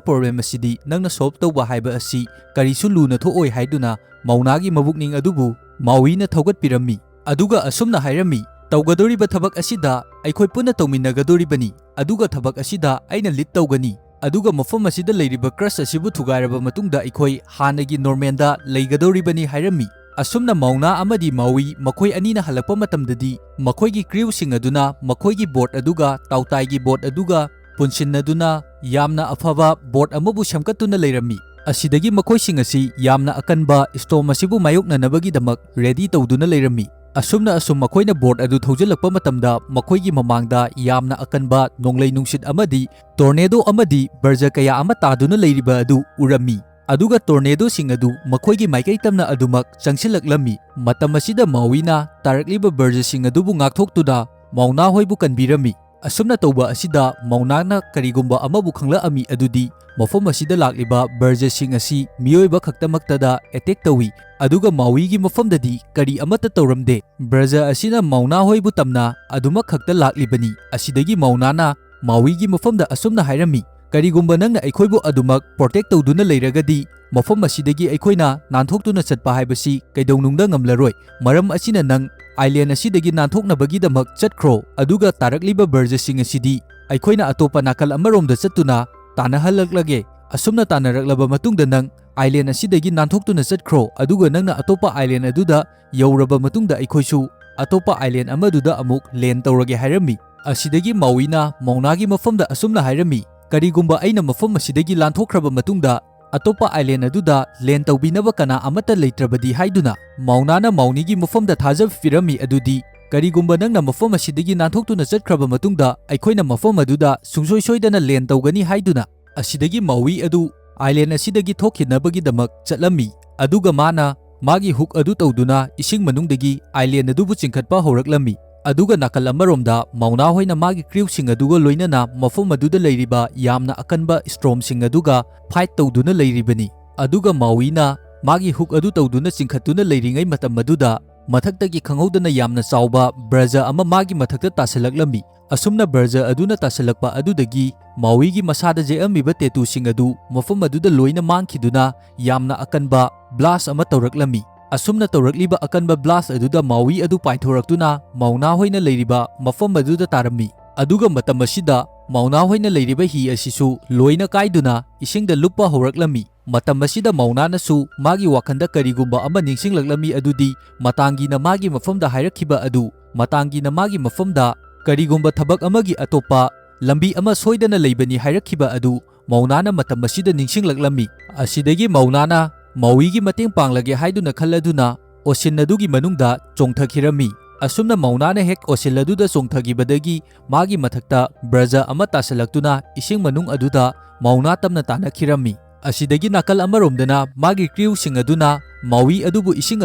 problem ꯑꯁꯤꯗꯤ ꯅꯪꯅ solve ꯇꯧꯕ ꯍꯥꯏꯕ ꯑꯁꯤ ꯀꯔꯤꯁꯨ ꯂꯨꯅ ꯊꯣꯛꯑꯣꯏ" ꯍꯥꯏꯗꯨꯅ ꯃꯧꯅꯥꯒꯤ ꯃꯕꯨꯛꯅꯤꯡ ꯑꯗꯨꯕꯨ ꯃꯥꯎꯏꯅ ꯊꯧꯒꯠꯄꯤꯔꯝꯃꯤ꯫ ꯑꯗꯨꯒ ꯑꯁꯨꯝꯅ ꯍꯥꯏꯔꯝꯃꯤ, "ꯇꯧꯒꯗꯧꯔꯤꯕ ꯊꯕꯛ ꯑꯁꯤꯗ ꯑꯩꯈꯣꯏ ꯄꯨꯟꯅ ꯇꯧꯃꯤꯟꯅꯒꯗꯧꯔꯤꯕꯅꯤ, ꯑꯗꯨꯒ ꯊꯕꯛ ꯑꯁꯤꯗ ꯑꯩꯅ lead ꯇꯧꯒꯅꯤ꯫ ꯑꯗꯨꯒ ꯃꯐꯝ ꯑꯁꯤꯗ ꯂꯩꯔꯤꯕ crush ꯑꯁꯤꯕꯨ ꯊꯨꯒꯥꯏꯔꯕ ꯃꯇꯨꯡꯗ ꯑꯩꯈꯣꯏ ꯍꯥꯟꯅꯒꯤ normalꯗ ꯂꯩꯒꯗꯧꯔꯤꯕꯅꯤ" ꯍꯥꯏꯔꯝꯃꯤ꯫ ꯑꯁꯨꯝꯅ ꯃꯧꯅꯥ ꯑꯃꯗꯤ ꯃꯥꯎꯏ ꯃꯈꯣꯏ ꯑꯅꯤꯅ ꯍꯜꯂꯛꯄ ꯃꯇꯝꯗꯗꯤ, ꯃꯈꯣꯏꯒꯤ crewꯁꯤꯡ ꯑꯗꯨꯅ ꯃꯈꯣꯏꯒꯤ boat ꯑꯗꯨꯒ ꯇꯥꯎꯇꯥꯏꯒꯤ boat ꯑꯗꯨꯒ ꯄꯨꯟꯁꯤꯟꯅꯗꯨꯅ ꯌꯥꯝꯅ ꯑꯐꯕ boat ꯑꯃꯕꯨ ꯁꯦꯝꯒꯠꯇꯨꯅ ꯂꯩꯔꯝꯃꯤ꯫ ꯑꯁꯤꯗꯒꯤ ꯃꯈꯣꯏꯁꯤꯡ ꯑꯁꯤ ꯌꯥꯝꯅ ꯑꯀꯟꯕ storm ꯑꯁꯤꯕꯨ ꯃꯥꯌꯣꯛꯅꯅꯕꯒꯤꯗꯃꯛ ready ꯇꯧꯗꯨꯅ ꯂꯩꯔꯝꯃꯤ꯫ ꯑꯁꯨꯝꯅ ꯑꯁꯨꯝ ꯃꯈꯣꯏꯅ boat ꯑꯗꯨ ꯊꯧꯖꯤꯜꯂꯛꯄ ꯃꯇꯝꯗ, ꯃꯈꯣꯏꯒꯤ ꯃꯃꯥꯡꯗ ꯌꯥꯝꯅ ꯑꯀꯟꯕ ꯅꯣꯡꯂꯩ ꯅꯨꯡꯁꯤꯠ ꯑꯃꯗꯤ tornado ꯑꯃꯗꯤ ꯕꯔꯖ ꯀꯌꯥ ꯑꯃ ꯇꯥꯗꯨꯅ ꯂꯩꯔꯤꯕ ꯑꯗꯨ ꯎꯔꯝꯃꯤ꯫ ꯑꯗꯨꯒ tornadoꯁꯤꯡ ꯑꯗꯨ ꯃꯈꯣꯏꯒꯤ ꯃꯥꯏꯀꯩ ꯇꯝꯅ ꯑꯗꯨꯃꯛ ꯆꯪꯁꯤꯜꯂꯛꯂꯝꯃꯤ꯫ ꯃꯇꯝ ꯑꯁꯤꯗ ꯃꯥꯎꯏꯅ ꯇꯥꯔꯛꯂꯤꯕ ꯕꯔꯖꯁꯤꯡ ꯑꯗꯨꯕꯨ ꯉꯥꯛꯊꯣꯛꯇꯨꯅ ꯃꯧꯅꯥ ꯍꯣꯏꯕꯨ ꯀꯟꯕꯤꯔꯝꯃꯤ꯫ ꯑꯁꯨꯝꯅ ꯇꯧꯕ ꯑꯁꯤꯗ ꯃꯧꯅꯥꯅ ꯀꯔꯤꯒꯨꯝꯕ ꯑꯃꯕꯨ ꯈꯪꯂꯛꯑꯝꯃꯤ ꯑꯗꯨꯗꯤ, ꯃꯐꯝ ꯑꯁꯤꯗ ꯂꯥꯛꯂꯤꯕ ꯕ꯭ꯔꯖꯁꯤꯡ ꯑꯁꯤ ꯃꯤꯑꯣꯏꯕ ꯈꯛꯇꯃꯛꯇꯗ ꯑꯦꯇꯦꯛ ꯇꯧꯏ, ꯑꯗꯨꯒ ꯃꯥꯎꯏꯒꯤ ꯃꯐꯝꯗꯗꯤ ꯀꯔꯤ ꯑꯃꯠꯇ ꯇꯧꯔꯝꯗꯦ꯫ ꯕ꯭ꯔꯖ ꯑꯁꯤꯅ ꯃꯧꯅꯥ ꯍꯣꯏꯕꯨ ꯇꯝꯅ ꯑꯗꯨꯃꯛ ꯈꯛꯇ ꯂꯥꯛꯂꯤꯕꯅꯤ꯫ ꯑꯁꯤꯗꯒꯤ ꯃꯧꯅꯥꯅ ꯃꯥꯎꯏꯒꯤ ꯃꯐꯝꯗ ꯑꯁꯨꯝꯅ ꯍꯥꯏꯔꯝꯃꯤ, "ꯀꯔꯤꯒꯨꯝꯕ ꯅꯪꯅ ꯑꯩꯈꯣꯏꯕꯨ ꯑꯗꯨꯃꯛ ꯄ꯭ꯔꯣꯇꯦꯛ ꯇꯧꯗꯨꯅ ꯂꯩꯔꯒꯗꯤ, ꯃꯐꯝ ꯑꯁꯤꯗꯒꯤ ꯑꯩꯈꯣꯏꯅ ꯅꯥꯟꯊꯣꯛꯇꯨꯅ ꯆꯠꯄ ꯍꯥꯏꯕꯁꯤ ꯀꯩꯗꯧꯅꯨꯡꯗ ꯉꯝꯂꯔꯣꯏ꯫ ꯃꯔꯝ ꯑꯁꯤꯅ ꯅꯪ ꯑꯥꯏꯂꯦꯟ ꯑꯁꯤꯗꯒꯤ ꯅꯥꯟꯊꯣꯛꯅꯕꯒꯤꯗꯃꯛ ꯆꯠꯈ꯭ꯔꯣ, ꯑꯗꯨꯒ ꯇꯥꯔꯛꯂꯤꯕ ꯕ꯭ꯔꯖꯁꯤꯡ ꯑꯁꯤꯗꯤ ꯑꯩꯈꯣꯏꯅ ꯑꯇꯣꯞꯄ ꯅꯥꯀꯜ ꯑꯃꯔꯣꯝꯗ ꯆꯠꯇꯨꯅ ꯇꯥꯟꯅꯍꯜꯂꯛꯂꯒꯦ꯫ ꯑꯁꯨꯝꯅ ꯇꯥꯟꯅꯔꯛꯂꯕ ꯃꯇꯨꯡꯗ ꯅꯪ ꯑꯥꯏꯂꯦꯟ ꯑꯁꯤꯗꯒꯤ ꯅꯥꯟꯊꯣꯛꯇꯨꯅ ꯆꯠꯈ꯭ꯔꯣ, ꯑꯗꯨꯒ ꯅꯪꯅ ꯑꯇꯣꯞꯄ ꯑꯥꯏꯂꯦꯟ ꯑꯗꯨꯗ ꯌꯧꯔꯕ ꯃꯇꯨꯡꯗ ꯑꯩꯈꯣꯏꯁꯨ ꯑꯇꯣꯞꯄ ꯑꯥꯏꯂꯦꯟ ꯑꯃꯗꯨꯗ ꯑꯃꯨꯛ ꯂꯦꯟ ꯇꯧꯔꯒꯦ" ꯍꯥꯏꯔꯝꯃꯤ꯫ ꯑꯁꯤꯗꯒꯤ ꯃꯥꯎꯏꯅ ꯃꯧꯅꯥꯒꯤ ꯃꯐꯝꯗ ꯑꯁꯨꯝꯅ ꯍꯥꯏꯔꯝꯃꯤ, "ꯀꯔꯤꯒꯨꯝꯕ ꯑꯩꯅ ꯃꯐꯝ ꯑꯁꯤꯗꯒꯤ ꯂꯥꯟꯊꯣꯛꯈ꯭ꯔꯕ ꯃꯇꯨꯡꯗ ꯑꯇꯣꯞꯄ ꯑꯥꯏꯂꯦꯟ ꯑꯗꯨꯗ ꯂꯦꯟ ꯇꯧꯕꯤꯅꯕ ꯀꯅꯥ ꯑꯃꯠꯇ ꯂꯩꯇ꯭ꯔꯕꯗꯤ" ꯍꯥꯏꯗꯨꯅ ꯃꯧꯅꯥꯅ ꯃꯥꯎꯅꯤꯒꯤ ꯃꯐꯝꯗ ꯊꯥꯖꯕ ꯄꯤꯔꯝꯃꯤ꯫ ꯑꯗꯨꯗꯤ, "ꯀꯔꯤꯒꯨꯝꯕ ꯅꯪꯅ ꯃꯐꯝ ꯑꯁꯤꯗꯒꯤ ꯅꯥꯟꯊꯣꯛꯇꯨꯅ ꯆꯠꯈ꯭ꯔꯕ ꯃꯇꯨꯡꯗ ꯑꯩꯈꯣꯏꯅ ꯃꯐꯝ ꯑꯗꯨꯗ ꯁꯨꯡꯁꯣꯏ ꯁꯣꯏꯗꯅ ꯂꯦꯟ ꯇꯧꯒꯅꯤ" ꯍꯥꯏꯗꯨꯅ꯫ ꯑꯁꯤꯗꯒꯤ ꯃꯥꯎꯏ ꯑꯗꯨ ꯑꯥꯏꯂꯦꯟ ꯑꯁꯤꯗꯒꯤ ꯊꯣꯛꯈꯤꯅꯕꯒꯤꯗꯃꯛ ꯆꯠꯂꯝꯃꯤ, ꯑꯗꯨꯒ ꯃꯥꯅ ꯃꯥꯒꯤ ꯍꯨꯛ ꯑꯗꯨ ꯇꯧꯗꯨꯅ ꯏꯁꯤꯡ ꯃꯅꯨꯡꯗꯒꯤ ꯑꯥꯏꯂꯦꯟ ꯑꯗꯨꯕꯨ ꯆꯤꯡꯈꯠꯄ ꯍꯧꯔꯛꯂꯝꯃꯤ꯫ ꯑꯗꯨꯒ ꯅꯥꯀꯜ ꯑꯃꯔꯣꯝꯗ ꯃꯧꯅꯥ ꯍꯣꯏꯅ ꯃꯥꯒꯤ ꯀ꯭ꯔꯤꯎꯁꯤꯡ ꯑꯗꯨꯒ ꯂꯣꯏꯅꯅ ꯃꯐꯝ ꯑꯗꯨꯗ ꯂꯩꯔꯤꯕ ꯌꯥꯝꯅ ꯑꯀꯟꯕ ꯁ꯭ꯇꯣꯔꯝꯁꯤꯡ ꯑꯗꯨꯒ ꯐꯥꯏꯠ ꯇꯧꯗꯨꯅ ꯂꯩꯔꯤꯕꯅꯤ꯫ ꯑꯗꯨꯒ ꯃꯥꯎꯏꯅ ꯃꯥꯒꯤ ꯍꯨꯛ ꯑꯗꯨ ꯇꯧꯗꯨꯅ ꯆꯤꯡꯈꯠꯇꯨꯅ ꯂꯩꯔꯤꯉꯩ ꯃꯇꯝ ꯑꯗꯨꯗ ꯃꯊꯛꯇꯒꯤ ꯈꯪꯍꯧꯗꯅ ꯌꯥꯝꯅ ꯆꯥꯎꯕ ꯕ꯭ꯔꯖ ꯑꯃ ꯃꯥꯒꯤ ꯃꯊꯛꯇ ꯇꯥꯁꯤꯜꯂꯛꯂꯝꯃꯤ꯫ ꯑꯁꯨꯝꯅ ꯕ꯭ꯔꯖ ꯑꯗꯨꯅ ꯇꯥꯁꯤꯜꯂꯛꯄ ꯑꯗꯨꯗꯒꯤ ꯃꯥꯎꯏꯒꯤ ꯃꯁꯥꯗ ꯌꯦꯛꯑꯝꯃꯤꯕ ꯇꯦꯇꯨꯁꯤꯡ ꯑꯗꯨ ꯃꯐꯝ ꯑꯗꯨꯗ ꯂꯣꯏꯅ ꯃꯥꯡꯈꯤꯗꯨꯅ ꯌꯥꯝꯅ ꯑꯀꯟꯕ ꯕ꯭ꯂꯥꯁ ꯑꯃ ꯇꯧꯔꯛꯂꯝꯃꯤ꯫ ꯑꯁꯨꯝꯅ ꯇꯧꯔꯛꯂꯤꯕ ꯑꯀꯟꯕ ꯕ꯭ꯂꯥꯁ ꯑꯗꯨꯗ ꯃꯥꯎꯏ ꯑꯗꯨ ꯄꯥꯏꯊꯣꯔꯛꯇꯨꯅ ꯃꯧꯅꯥ ꯍꯣꯏꯅ ꯂꯩꯔꯤꯕ ꯃꯐꯝ ꯑꯗꯨꯗ ꯇꯥꯔꯝꯃꯤ꯫ ꯑꯗꯨꯒ ꯃꯇꯝ ꯑꯁꯤꯗ ꯃꯧꯅꯥ ꯍꯣꯏꯅ ꯂꯩꯔꯤꯕ ꯍꯤ ꯑꯁꯤꯁꯨ ꯂꯣꯏꯅ ꯀꯥꯏꯗꯨꯅ ꯏꯁꯤꯡꯗ ꯂꯨꯞꯄ ꯍꯧꯔꯛꯂꯝꯃꯤ꯫ ꯃꯇꯝ ꯑꯁꯤꯗ ꯃꯧꯅꯥꯅꯁꯨ ꯃꯥꯒꯤ ꯋꯥꯈꯜꯗ ꯀꯔꯤꯒꯨꯝꯕ ꯑꯃ ꯅꯤꯡꯁꯤꯡꯂꯛꯂꯝꯃꯤ, ꯑꯗꯨꯗꯤ ꯃꯇꯥꯡꯒꯤꯅ ꯃꯥꯒꯤ ꯃꯐꯝꯗ ꯍꯥꯏꯔꯛꯈꯤꯕ ꯑꯗꯨ, ꯃꯇꯥꯡꯒꯤꯅ ꯃꯥꯒꯤ ꯃꯐꯝꯗ ꯀꯔꯤꯒꯨꯝꯕ ꯊꯕꯛ ꯑꯃꯒꯤ ꯑꯇꯣꯞꯄ ꯂꯝꯕꯤ ꯑꯃ ꯁꯣꯏꯗꯅ ꯂꯩꯕꯅꯤ ꯍꯥꯏꯔꯛꯈꯤꯕ ꯑꯗꯨ ꯃꯧꯅꯥꯅ ꯃꯇꯝ ꯑꯁꯤꯗ ꯅꯤꯡꯁꯤꯡꯂꯛꯂꯝꯃꯤ꯫ ꯑꯁꯤꯗꯒꯤ ꯃꯧꯅꯥꯅ ꯃꯥꯎꯏꯒꯤ ꯃꯇꯦꯡ ꯄꯥꯡꯂꯒꯦ ꯍꯥꯏꯗꯨꯅ ꯈꯜꯂꯗꯨꯅ ꯑꯣꯁꯤꯟ ꯑꯗꯨꯒꯤ ꯃꯅꯨꯡꯗ ꯆꯣꯡꯊꯈꯤꯔꯝꯃꯤ꯫ ꯑꯁꯨꯝꯅ ꯃꯧꯅꯥꯅ ꯍꯦꯛ ꯑꯣꯁꯤꯟ ꯑꯗꯨꯗ ꯆꯣꯡꯊꯈꯤꯕꯗꯒꯤ ꯃꯥꯒꯤ ꯃꯊꯛꯇ ꯕ꯭ꯔꯖ ꯑꯃ ꯇꯥꯁꯤꯜꯂꯛꯇꯨꯅ ꯏꯁꯤꯡ ꯃꯅꯨꯡ ꯑꯗꯨꯗ ꯃꯧꯅꯥ ꯇꯝꯅ ꯇꯥꯅꯈꯤꯔꯝꯃꯤ꯫ ꯑꯁꯤꯗꯒꯤ ꯅꯥꯀꯜ ꯑꯃꯔꯣꯝꯗꯅ ꯃꯥꯒꯤ ꯀ꯭ꯔꯤꯎꯁꯤꯡ ꯑꯗꯨꯅ ꯃꯥꯎꯏ ꯑꯗꯨꯕꯨ ꯏꯁꯤꯡ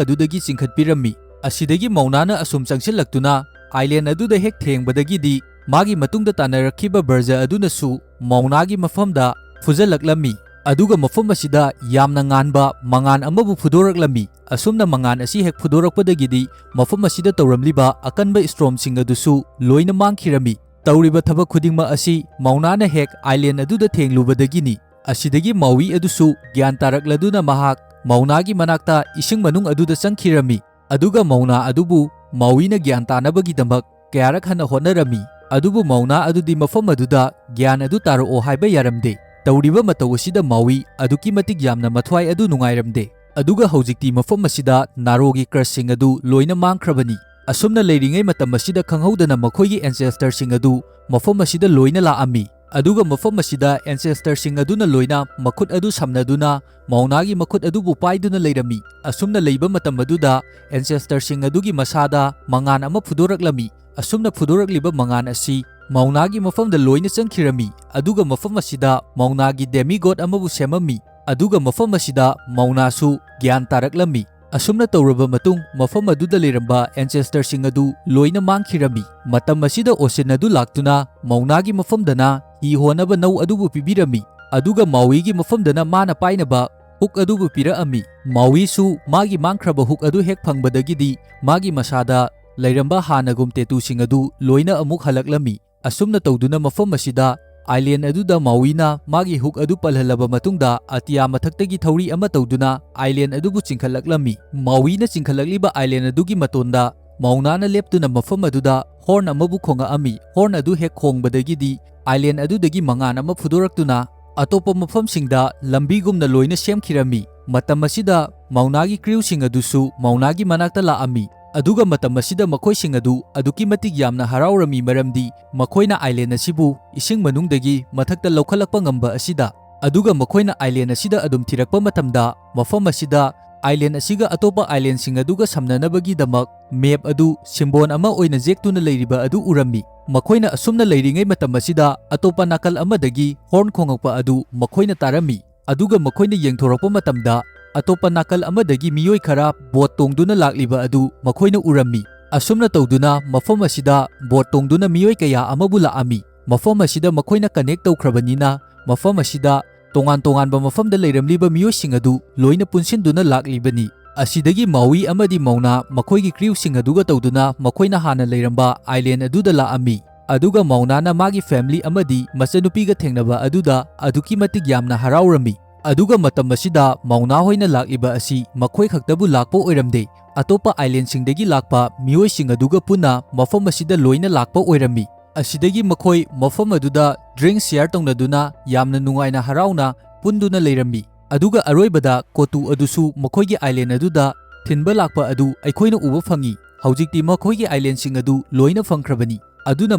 ꯑꯗꯨꯗꯒꯤ ꯆꯤꯡꯈꯠꯄꯤꯔꯝꯃꯤ꯫ ꯑꯁꯤꯗꯒꯤ ꯃꯧꯅꯥꯅ ꯑꯁꯨꯝ ꯆꯪꯁꯤꯜꯂꯛꯇꯨꯅ ꯑꯥꯏꯂꯦꯟ ꯑꯗꯨꯗ ꯍꯦꯛ ꯊꯦꯡꯕꯗꯒꯤꯗꯤ ꯃꯥꯒꯤ ꯃꯇꯨꯡꯗ ꯇꯥꯟꯅꯔꯛꯈꯤꯕ ꯕꯔꯖ ꯑꯗꯨꯅꯁꯨ ꯃꯧꯅꯥꯒꯤ ꯃꯐꯝꯗ ꯐꯨꯖꯜꯂꯛꯂꯝꯃꯤ꯫ ꯑꯗꯨꯒ ꯃꯐꯝ ꯑꯁꯤꯗ ꯌꯥꯝꯅ ꯉꯥꯟꯕ ꯃꯉꯥꯟ ꯑꯃꯕꯨ ꯐꯨꯗꯣꯔꯛꯂꯝꯃꯤ꯫ ꯑꯁꯨꯝꯅ ꯃꯉꯥꯟ ꯑꯁꯤ ꯍꯦꯛ ꯐꯨꯗꯣꯔꯛꯄꯗꯒꯤꯗꯤ ꯃꯐꯝ ꯑꯁꯤꯗ ꯇꯧꯔꯝꯂꯤꯕ ꯑꯀꯟꯕ ꯁ꯭ꯇꯣꯔꯝꯁꯤꯡ ꯑꯗꯨꯁꯨ ꯂꯣꯏꯅ ꯃꯥꯡꯈꯤꯔꯝꯃꯤ꯫ ꯇꯧꯔꯤꯕ ꯊꯕꯛ ꯈꯨꯗꯤꯡꯃꯛ ꯑꯁꯤ ꯃꯧꯅꯥꯅ ꯍꯦꯛ ꯑꯥꯏꯂꯦꯟ ꯑꯗꯨꯗ ꯊꯦꯡꯂꯨꯕꯗꯒꯤꯅꯤ꯫ ꯑꯁꯤꯗꯒꯤ ꯃꯥꯎꯏ ꯑꯗꯨꯁꯨ ꯒ꯭ꯌꯥꯟ ꯇꯥꯔꯛꯂꯗꯨꯅ ꯃꯍꯥꯛ ꯃꯧꯅꯥꯒꯤ ꯃꯅꯥꯛꯇ ꯏꯁꯤꯡ ꯃꯅꯨꯡ ꯑꯗꯨꯗ ꯆꯪꯈꯤꯔꯝꯃꯤ꯫ ꯑꯗꯨꯒ ꯃꯧꯅꯥ ꯑꯗꯨꯕꯨ ꯃꯥꯎꯏꯅ ꯒ꯭ꯌꯥꯟ ꯇꯥꯅꯕꯒꯤꯗꯃꯛ ꯀꯌꯥꯔꯛ ꯍꯟꯅ ꯍꯣꯠꯅꯔꯝꯃꯤ꯫ ꯑꯗꯨꯕꯨ ꯃꯧꯅꯥ ꯑꯗꯨꯗꯤ ꯃꯐꯝ ꯑꯗꯨꯗ ꯒ꯭ꯌꯥꯟ ꯑꯗꯨ ꯇꯥꯔꯛꯑꯣ ꯍꯥꯏꯕ ꯌꯥꯔꯝꯗꯦ꯫ ꯇꯧꯔꯤꯕ ꯃꯇꯧ ꯑꯁꯤꯗ ꯃꯥꯎꯏ ꯑꯗꯨꯛꯀꯤ ꯃꯇꯤꯛ ꯌꯥꯝꯅ ꯃꯊ꯭ꯋꯥꯏ ꯑꯗꯨ ꯅꯨꯡꯉꯥꯏꯔꯝꯗꯦ꯫ ꯑꯗꯨꯒ ꯍꯧꯖꯤꯛꯇꯤ ꯃꯐꯝ ꯑꯁꯤꯗ ꯅꯥꯔꯣꯒꯤ ꯀ꯭ꯔꯁꯁꯤꯡ ꯑꯗꯨ ꯂꯣꯏꯅ ꯃꯥꯡꯈ꯭ꯔꯕꯅꯤ꯫ ꯑꯁꯨꯝꯅ ꯂꯩꯔꯤꯉꯩ ꯃꯇꯝ ꯑꯁꯤꯗ ꯈꯪꯍꯧꯗꯅ ꯃꯈꯣꯏꯒꯤ ꯑꯦꯟꯁꯦꯁꯇꯔꯁꯤꯡ ꯑꯗꯨ ꯃꯐꯝ ꯑꯁꯤꯗ ꯂꯣꯏꯅ ꯂꯥꯛꯑꯝꯃꯤ꯫ ꯑꯗꯨꯒ ꯃꯐꯝ ꯑꯁꯤꯗ ꯑꯦꯟꯁꯦꯁꯇꯔꯁꯤꯡ ꯑꯗꯨꯅ ꯂꯣꯏꯅ ꯃꯈꯨꯠ ꯑꯗꯨ ꯁꯝꯅꯗꯨꯅ ꯃꯧꯅꯥꯒꯤ ꯃꯈꯨꯠ ꯑꯗꯨꯕꯨ ꯄꯥꯏꯗꯨꯅ ꯂꯩꯔꯝꯃꯤ꯫ ꯑꯁꯨꯝꯅ ꯂꯩꯕ ꯃꯇꯝ ꯑꯗꯨꯗ ꯑꯦꯟꯁꯦꯁꯇꯔꯁꯤꯡ ꯑꯗꯨꯒꯤ ꯃꯁꯥꯗ ꯃꯉꯥꯟ ꯑꯃ ꯐꯨꯗꯣꯔꯛꯂꯝꯃꯤ꯫ ꯑꯁꯨꯝꯅ ꯐꯨꯗꯣꯔꯛꯂꯤꯕ ꯃꯉꯥꯟ ꯑꯁꯤ ꯃꯧꯅꯥꯒꯤ ꯃꯐꯝꯗ ꯂꯣꯏꯅ ꯆꯪꯈꯤꯔꯝꯃꯤ꯫ ꯑꯗꯨꯒ ꯃꯐꯝ ꯑꯁꯤꯗ ꯃꯧꯅꯥꯒꯤ ꯗꯦꯃꯤꯒꯣꯗ ꯑꯃꯕꯨ ꯁꯦꯝꯃꯝꯃꯤ꯫ ꯑꯗꯨꯒ ꯃꯐꯝ ꯑꯁꯤꯗ ꯃꯧꯅꯥꯁꯨ ꯒ꯭ꯌꯥꯟ ꯇꯥꯔꯛꯂꯝꯃꯤ꯫ ꯑꯁꯨꯝꯅ ꯇꯧꯔꯕ ꯃꯇꯨꯡ ꯃꯐꯝ ꯑꯗꯨꯗ ꯂꯩꯔꯝꯕ ꯑꯦꯟꯁꯦꯁꯇꯔꯁꯤꯡ ꯑꯗꯨ ꯂꯣꯏꯅ ꯃꯥꯡꯈꯤꯔꯝꯃꯤ꯫ ꯃꯇꯝ ꯑꯁꯤꯗ ꯑꯣꯁꯤꯟ ꯑꯗꯨ ꯂꯥꯛꯇꯨꯅ ꯃꯧꯅꯥꯒꯤ ꯃꯐꯝꯗꯅ ꯍꯤ ꯍꯣꯟꯅꯕ ꯅꯧ ꯑꯗꯨꯕꯨ ꯄꯤꯕꯤꯔꯝꯃꯤ꯫ ꯑꯗꯨꯒ ꯃꯥꯎꯏꯒꯤ ꯃꯐꯝꯗꯅ ꯃꯥꯅ ꯄꯥꯏꯅꯕ ꯍꯨꯛ ꯑꯗꯨꯕꯨ ꯄꯤꯔꯛꯑꯝꯃꯤ꯫ ꯃꯥꯎꯏꯁꯨ ꯃꯥꯒꯤ ꯃꯥꯡꯈ꯭ꯔꯕ ꯍꯨꯛ ꯑꯗꯨ ꯍꯦꯛ ꯐꯪꯕꯗꯒꯤꯗꯤ ꯃꯥꯒꯤ ꯃꯁꯥꯗ ꯂꯩꯔꯝꯕ ꯍꯥꯟꯅꯒꯨꯝ ꯇꯦꯇꯨꯁꯤꯡ ꯑꯗꯨ ꯂꯣꯏꯅ ꯑꯃꯨꯛ ꯍꯜꯂꯛꯂꯝꯃꯤ꯫ ꯑꯁꯨꯝꯅ ꯇꯧꯗꯨꯅ ꯃꯐꯝ ꯑꯁꯤꯗ ꯑꯥꯏꯂꯦꯟ ꯑꯗꯨꯗ ꯃꯥꯎꯏꯅ ꯃꯥꯒꯤ ꯍꯨꯛ ꯑꯗꯨ ꯄꯜꯍꯜꯂꯕ ꯃꯇꯨꯡꯗ ꯑꯇꯤꯌꯥ ꯃꯊꯛꯇꯒꯤ ꯊꯧꯔꯤ ꯑꯃ ꯇꯧꯗꯨꯅ ꯑꯥꯏꯂꯦꯟ ꯑꯗꯨꯕꯨ ꯆꯤꯡꯈꯠꯂꯛꯂꯝꯃꯤ꯫ ꯃꯥꯎꯏꯅ ꯆꯤꯡꯈꯠꯂꯛꯂꯤꯕ ꯑꯥꯏꯂꯦꯟ ꯑꯗꯨꯒꯤ ꯃꯇꯣꯟꯗ ꯃꯧꯅꯥꯅ ꯂꯦꯞꯇꯨꯅ ꯃꯐꯝ ꯑꯗꯨꯗ ꯍꯣꯔꯟ ꯑꯃꯕꯨ ꯈꯣꯡꯉꯛꯑꯝꯃꯤ꯫ ꯍꯣꯔꯟ ꯑꯗꯨ ꯍꯦꯛ ꯈꯣꯡꯕꯗꯒꯤꯗꯤ ꯑꯥꯏꯂꯦꯟ ꯑꯗꯨꯗꯒꯤ ꯃꯉꯥꯟ ꯑꯃ ꯐꯨꯗꯣꯔꯛꯇꯨꯅ ꯑꯇꯣꯞꯄ ꯃꯐꯝꯁꯤꯡꯗ ꯂꯝꯕꯤꯒꯨꯝꯅ ꯂꯣꯏꯅ ꯁꯦꯝꯈꯤꯔꯝꯃꯤ꯫ ꯃꯇꯝ ꯑꯁꯤꯗ ꯃꯧꯅꯥꯒꯤ ꯀ꯭ꯔꯤꯎꯁꯤꯡ ꯑꯗꯨꯁꯨ ꯃꯧꯅꯥꯒꯤ ꯃꯅꯥꯛꯇ ꯂꯥꯛꯑꯝꯃꯤ꯫ ꯑꯗꯨꯒ ꯃꯇꯝ ꯑꯁꯤꯗ ꯃꯈꯣꯏꯁꯤꯡ ꯑꯗꯨ ꯑꯗꯨꯛꯀꯤ ꯃꯇꯤꯛ ꯌꯥꯝꯅ ꯍꯔꯥꯎꯔꯝꯃꯤ, ꯃꯔꯝꯗꯤ ꯃꯈꯣꯏꯅ ꯑꯥꯏꯂꯦꯟ ꯑꯁꯤꯕꯨ ꯏꯁꯤꯡ ꯃꯅꯨꯡꯗꯒꯤ ꯃꯊꯛꯇ ꯂꯧꯈꯠꯂꯛꯄ ꯉꯝꯕ ꯑꯁꯤꯗ꯫ ꯑꯗꯨꯒ ꯃꯈꯣꯏꯅ ꯑꯥꯏꯂꯦꯟ ꯑꯁꯤꯗ ꯑꯗꯨꯝ ꯊꯤꯔꯛꯄ ꯃꯇꯝꯗ ꯃꯐꯝ ꯑꯁꯤꯗ ꯑꯥꯏꯂꯦꯟ ꯑꯁꯤꯒ ꯑꯇꯣꯞꯄ ꯑꯥꯏꯂꯦꯟꯁꯤꯡ ꯑꯗꯨꯒ ꯁꯝꯅꯅꯕꯒꯤꯗꯃꯛ ꯃꯦꯞ ꯑꯗꯨ ꯁꯤꯝꯕꯣꯟ ꯑꯃ ꯑꯣꯏꯅ ꯖꯦꯛꯇꯨꯅ ꯂꯩꯔꯤꯕ ꯑꯗꯨ ꯎꯔꯝꯃꯤ꯫ ꯃꯈꯣꯏꯅ ꯑꯁꯨꯝꯅ ꯂꯩꯔꯤꯉꯩ ꯃꯇꯝ ꯑꯁꯤꯗ ꯑꯇꯣꯞꯄ ꯅꯥꯀꯜ ꯑꯃꯗꯒꯤ ꯍꯣꯔꯟ ꯈꯣꯡꯉꯛꯄ ꯑꯗꯨ ꯃꯈꯣꯏꯅ ꯇꯥꯔꯝꯃꯤ꯫ ꯑꯗꯨꯒ ꯃꯈꯣꯏꯅ ꯌꯦꯡꯊꯣꯔꯛꯄ ꯃꯇꯝꯗ ꯑꯇꯣꯞꯄ ꯅꯥꯀꯜ ꯑꯃꯗꯒꯤ ꯃꯤꯑꯣꯏ ꯈꯔ ꯕꯣꯠ ꯇꯣꯡꯗꯨꯅ ꯂꯥꯛꯂꯤꯕ ꯑꯗꯨ ꯃꯈꯣꯏꯅ ꯎꯔꯝꯃꯤ꯫ ꯑꯁꯨꯝꯅ ꯇꯧꯗꯨꯅ ꯃꯐꯝ ꯑꯁꯤꯗ ꯕꯣꯠ ꯇꯣꯡꯗꯨꯅ ꯃꯤꯑꯣꯏ ꯀꯌꯥ ꯑꯃꯕꯨ ꯂꯥꯛꯑꯝꯃꯤ꯫ ꯃꯐꯝ ꯑꯁꯤꯗ ꯃꯈꯣꯏꯅ ꯀꯅꯦꯛ ꯇꯧꯈ꯭ꯔꯕꯅꯤꯅ ꯃꯐꯝ ꯑꯁꯤꯗ ꯇꯣꯉꯥꯟ ꯇꯣꯉꯥꯟꯕ ꯃꯐꯝꯗ ꯂꯩꯔꯝꯂꯤꯕ ꯃꯤꯑꯣꯏꯁꯤꯡ ꯑꯗꯨ ꯂꯣꯏꯅ ꯄꯨꯟꯁꯤꯟꯗꯨꯅ ꯂꯥꯛꯂꯤꯕꯅꯤ꯫ ꯑꯁꯤꯗꯒꯤ ꯃꯥꯎꯏ ꯑꯃꯗꯤ ꯃꯧꯅꯥ ꯃꯈꯣꯏꯒꯤ ꯀ꯭ꯔꯤꯎꯁꯤꯡ ꯑꯗꯨꯒ ꯇꯧꯗꯨꯅ ꯃꯈꯣꯏꯅ ꯍꯥꯟꯅ ꯂꯩꯔꯝꯕ ꯑꯥꯏꯂꯦꯟ ꯑꯗꯨꯗ ꯂꯥꯛꯑꯝꯃꯤ꯫ ꯑꯗꯨꯒ ꯃꯧꯅꯥꯅ ꯃꯥꯒꯤ ꯐꯦꯃꯤꯂꯤ ꯑꯃꯗꯤ ꯃꯆꯟꯅꯨꯄꯤꯒ ꯊꯦꯡꯅꯕ ꯑꯗꯨꯗ ꯑꯗꯨꯛꯀꯤ ꯃꯇꯤꯛ ꯌꯥꯝꯅ ꯍꯔꯥꯎꯔꯝꯃꯤ꯫ ꯑꯗꯨꯒ ꯃꯇꯝ ꯑꯁꯤꯗ ꯃꯧꯅꯥ ꯍꯣꯏꯅ ꯂꯥꯛꯂꯤꯕ ꯑꯁꯤ ꯃꯈꯣꯏ ꯈꯛꯇꯕꯨ ꯂꯥꯛꯄ ꯑꯣꯏꯔꯝꯗꯦ, ꯑꯇꯣꯞꯄ ꯑꯥꯏꯂꯦꯟꯁꯤꯡꯗꯒꯤ ꯂꯥꯛꯄ ꯃꯤꯑꯣꯏꯁꯤꯡ ꯑꯗꯨꯒ ꯄꯨꯟꯅ ꯃꯐꯝ ꯑꯁꯤꯗ ꯂꯣꯏꯅ ꯂꯥꯛꯄ ꯑꯣꯏꯔꯝꯃꯤ꯫ ꯑꯁꯤꯗꯒꯤ ꯃꯈꯣꯏ ꯃꯐꯝ ꯑꯗꯨꯗ ꯗ꯭ꯔꯤꯡ ꯁꯤꯌꯥꯔ ꯇꯧꯅꯗꯨꯅ ꯌꯥꯝꯅ ꯅꯨꯡꯉꯥꯏꯅ ꯍꯔꯥꯎꯅ ꯄꯨꯟꯗꯨꯅ ꯂꯩꯔꯝꯃꯤ꯫ ꯑꯗꯨꯒ ꯑꯔꯣꯏꯕꯗ ꯀꯣꯇꯨ ꯑꯗꯨꯁꯨ ꯃꯈꯣꯏꯒꯤ ꯑꯥꯏꯂꯦꯟ ꯑꯗꯨꯗ ꯊꯤꯟꯕ ꯂꯥꯛꯄ ꯑꯗꯨ ꯑꯩꯈꯣꯏꯅ ꯎꯕ ꯐꯪꯉꯤ꯫ ꯍꯧꯖꯤꯛꯇꯤ ꯃꯈꯣꯏꯒꯤ ꯑꯥꯏꯂꯦꯟꯁꯤꯡ ꯑꯗꯨ ꯂꯣꯏꯅ ꯐꯪꯈ꯭ꯔꯕꯅꯤ꯫ ꯑꯗꯨꯅ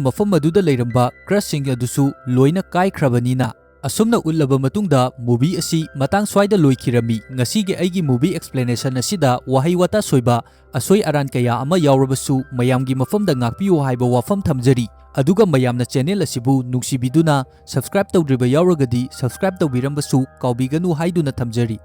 ꯃꯐꯝ ꯑꯗꯨꯗ ꯂꯩꯔꯝꯕ ꯀ꯭ꯔꯁꯁꯤꯡ ꯑꯗꯨꯁꯨ ꯂꯣꯏꯅ ꯀꯥꯏꯈ꯭ꯔꯕꯅꯤꯅ꯫ ꯑꯁꯨꯝꯅ ꯎꯠꯂꯕ ꯃꯇꯨꯡꯗ movie ꯑꯁꯤ ꯃꯇꯥꯡ ꯁ꯭ꯋꯥꯏꯗ ꯂꯣꯏꯈꯤꯔꯝꯃꯤ꯫ ꯉꯁꯤꯒꯤ ꯑꯩꯒꯤ movie explanation ꯑꯁꯤꯗ ꯋꯥꯍꯩ ꯋꯥꯇꯥ ꯁꯣꯏꯕ, ꯑꯁꯣꯏ ꯑꯔꯥꯟ ꯀꯌꯥ ꯑꯃ ꯌꯥꯎꯔꯕꯁꯨ ꯃꯌꯥꯝꯒꯤ ꯃꯐꯝꯗ ꯉꯥꯛꯄꯤꯌꯨ ꯍꯥꯏꯕ ꯋꯥꯐꯝ ꯊꯝꯖꯔꯤ꯫ ꯑꯗꯨꯒ ꯃꯌꯥꯝꯅ channel ꯑꯁꯤꯕꯨ ꯅꯨꯡꯁꯤꯕꯤꯗꯨꯅ subscribe ꯇꯧꯗ꯭ꯔꯤꯕ ꯌꯥꯎꯔꯒꯗꯤ subscribe ꯇꯧꯕꯤꯔꯝꯕꯁꯨ ꯀꯥꯎꯕꯤꯒꯅꯨ ꯍꯥꯏꯗꯨꯅ ꯊꯝꯖꯔꯤ꯫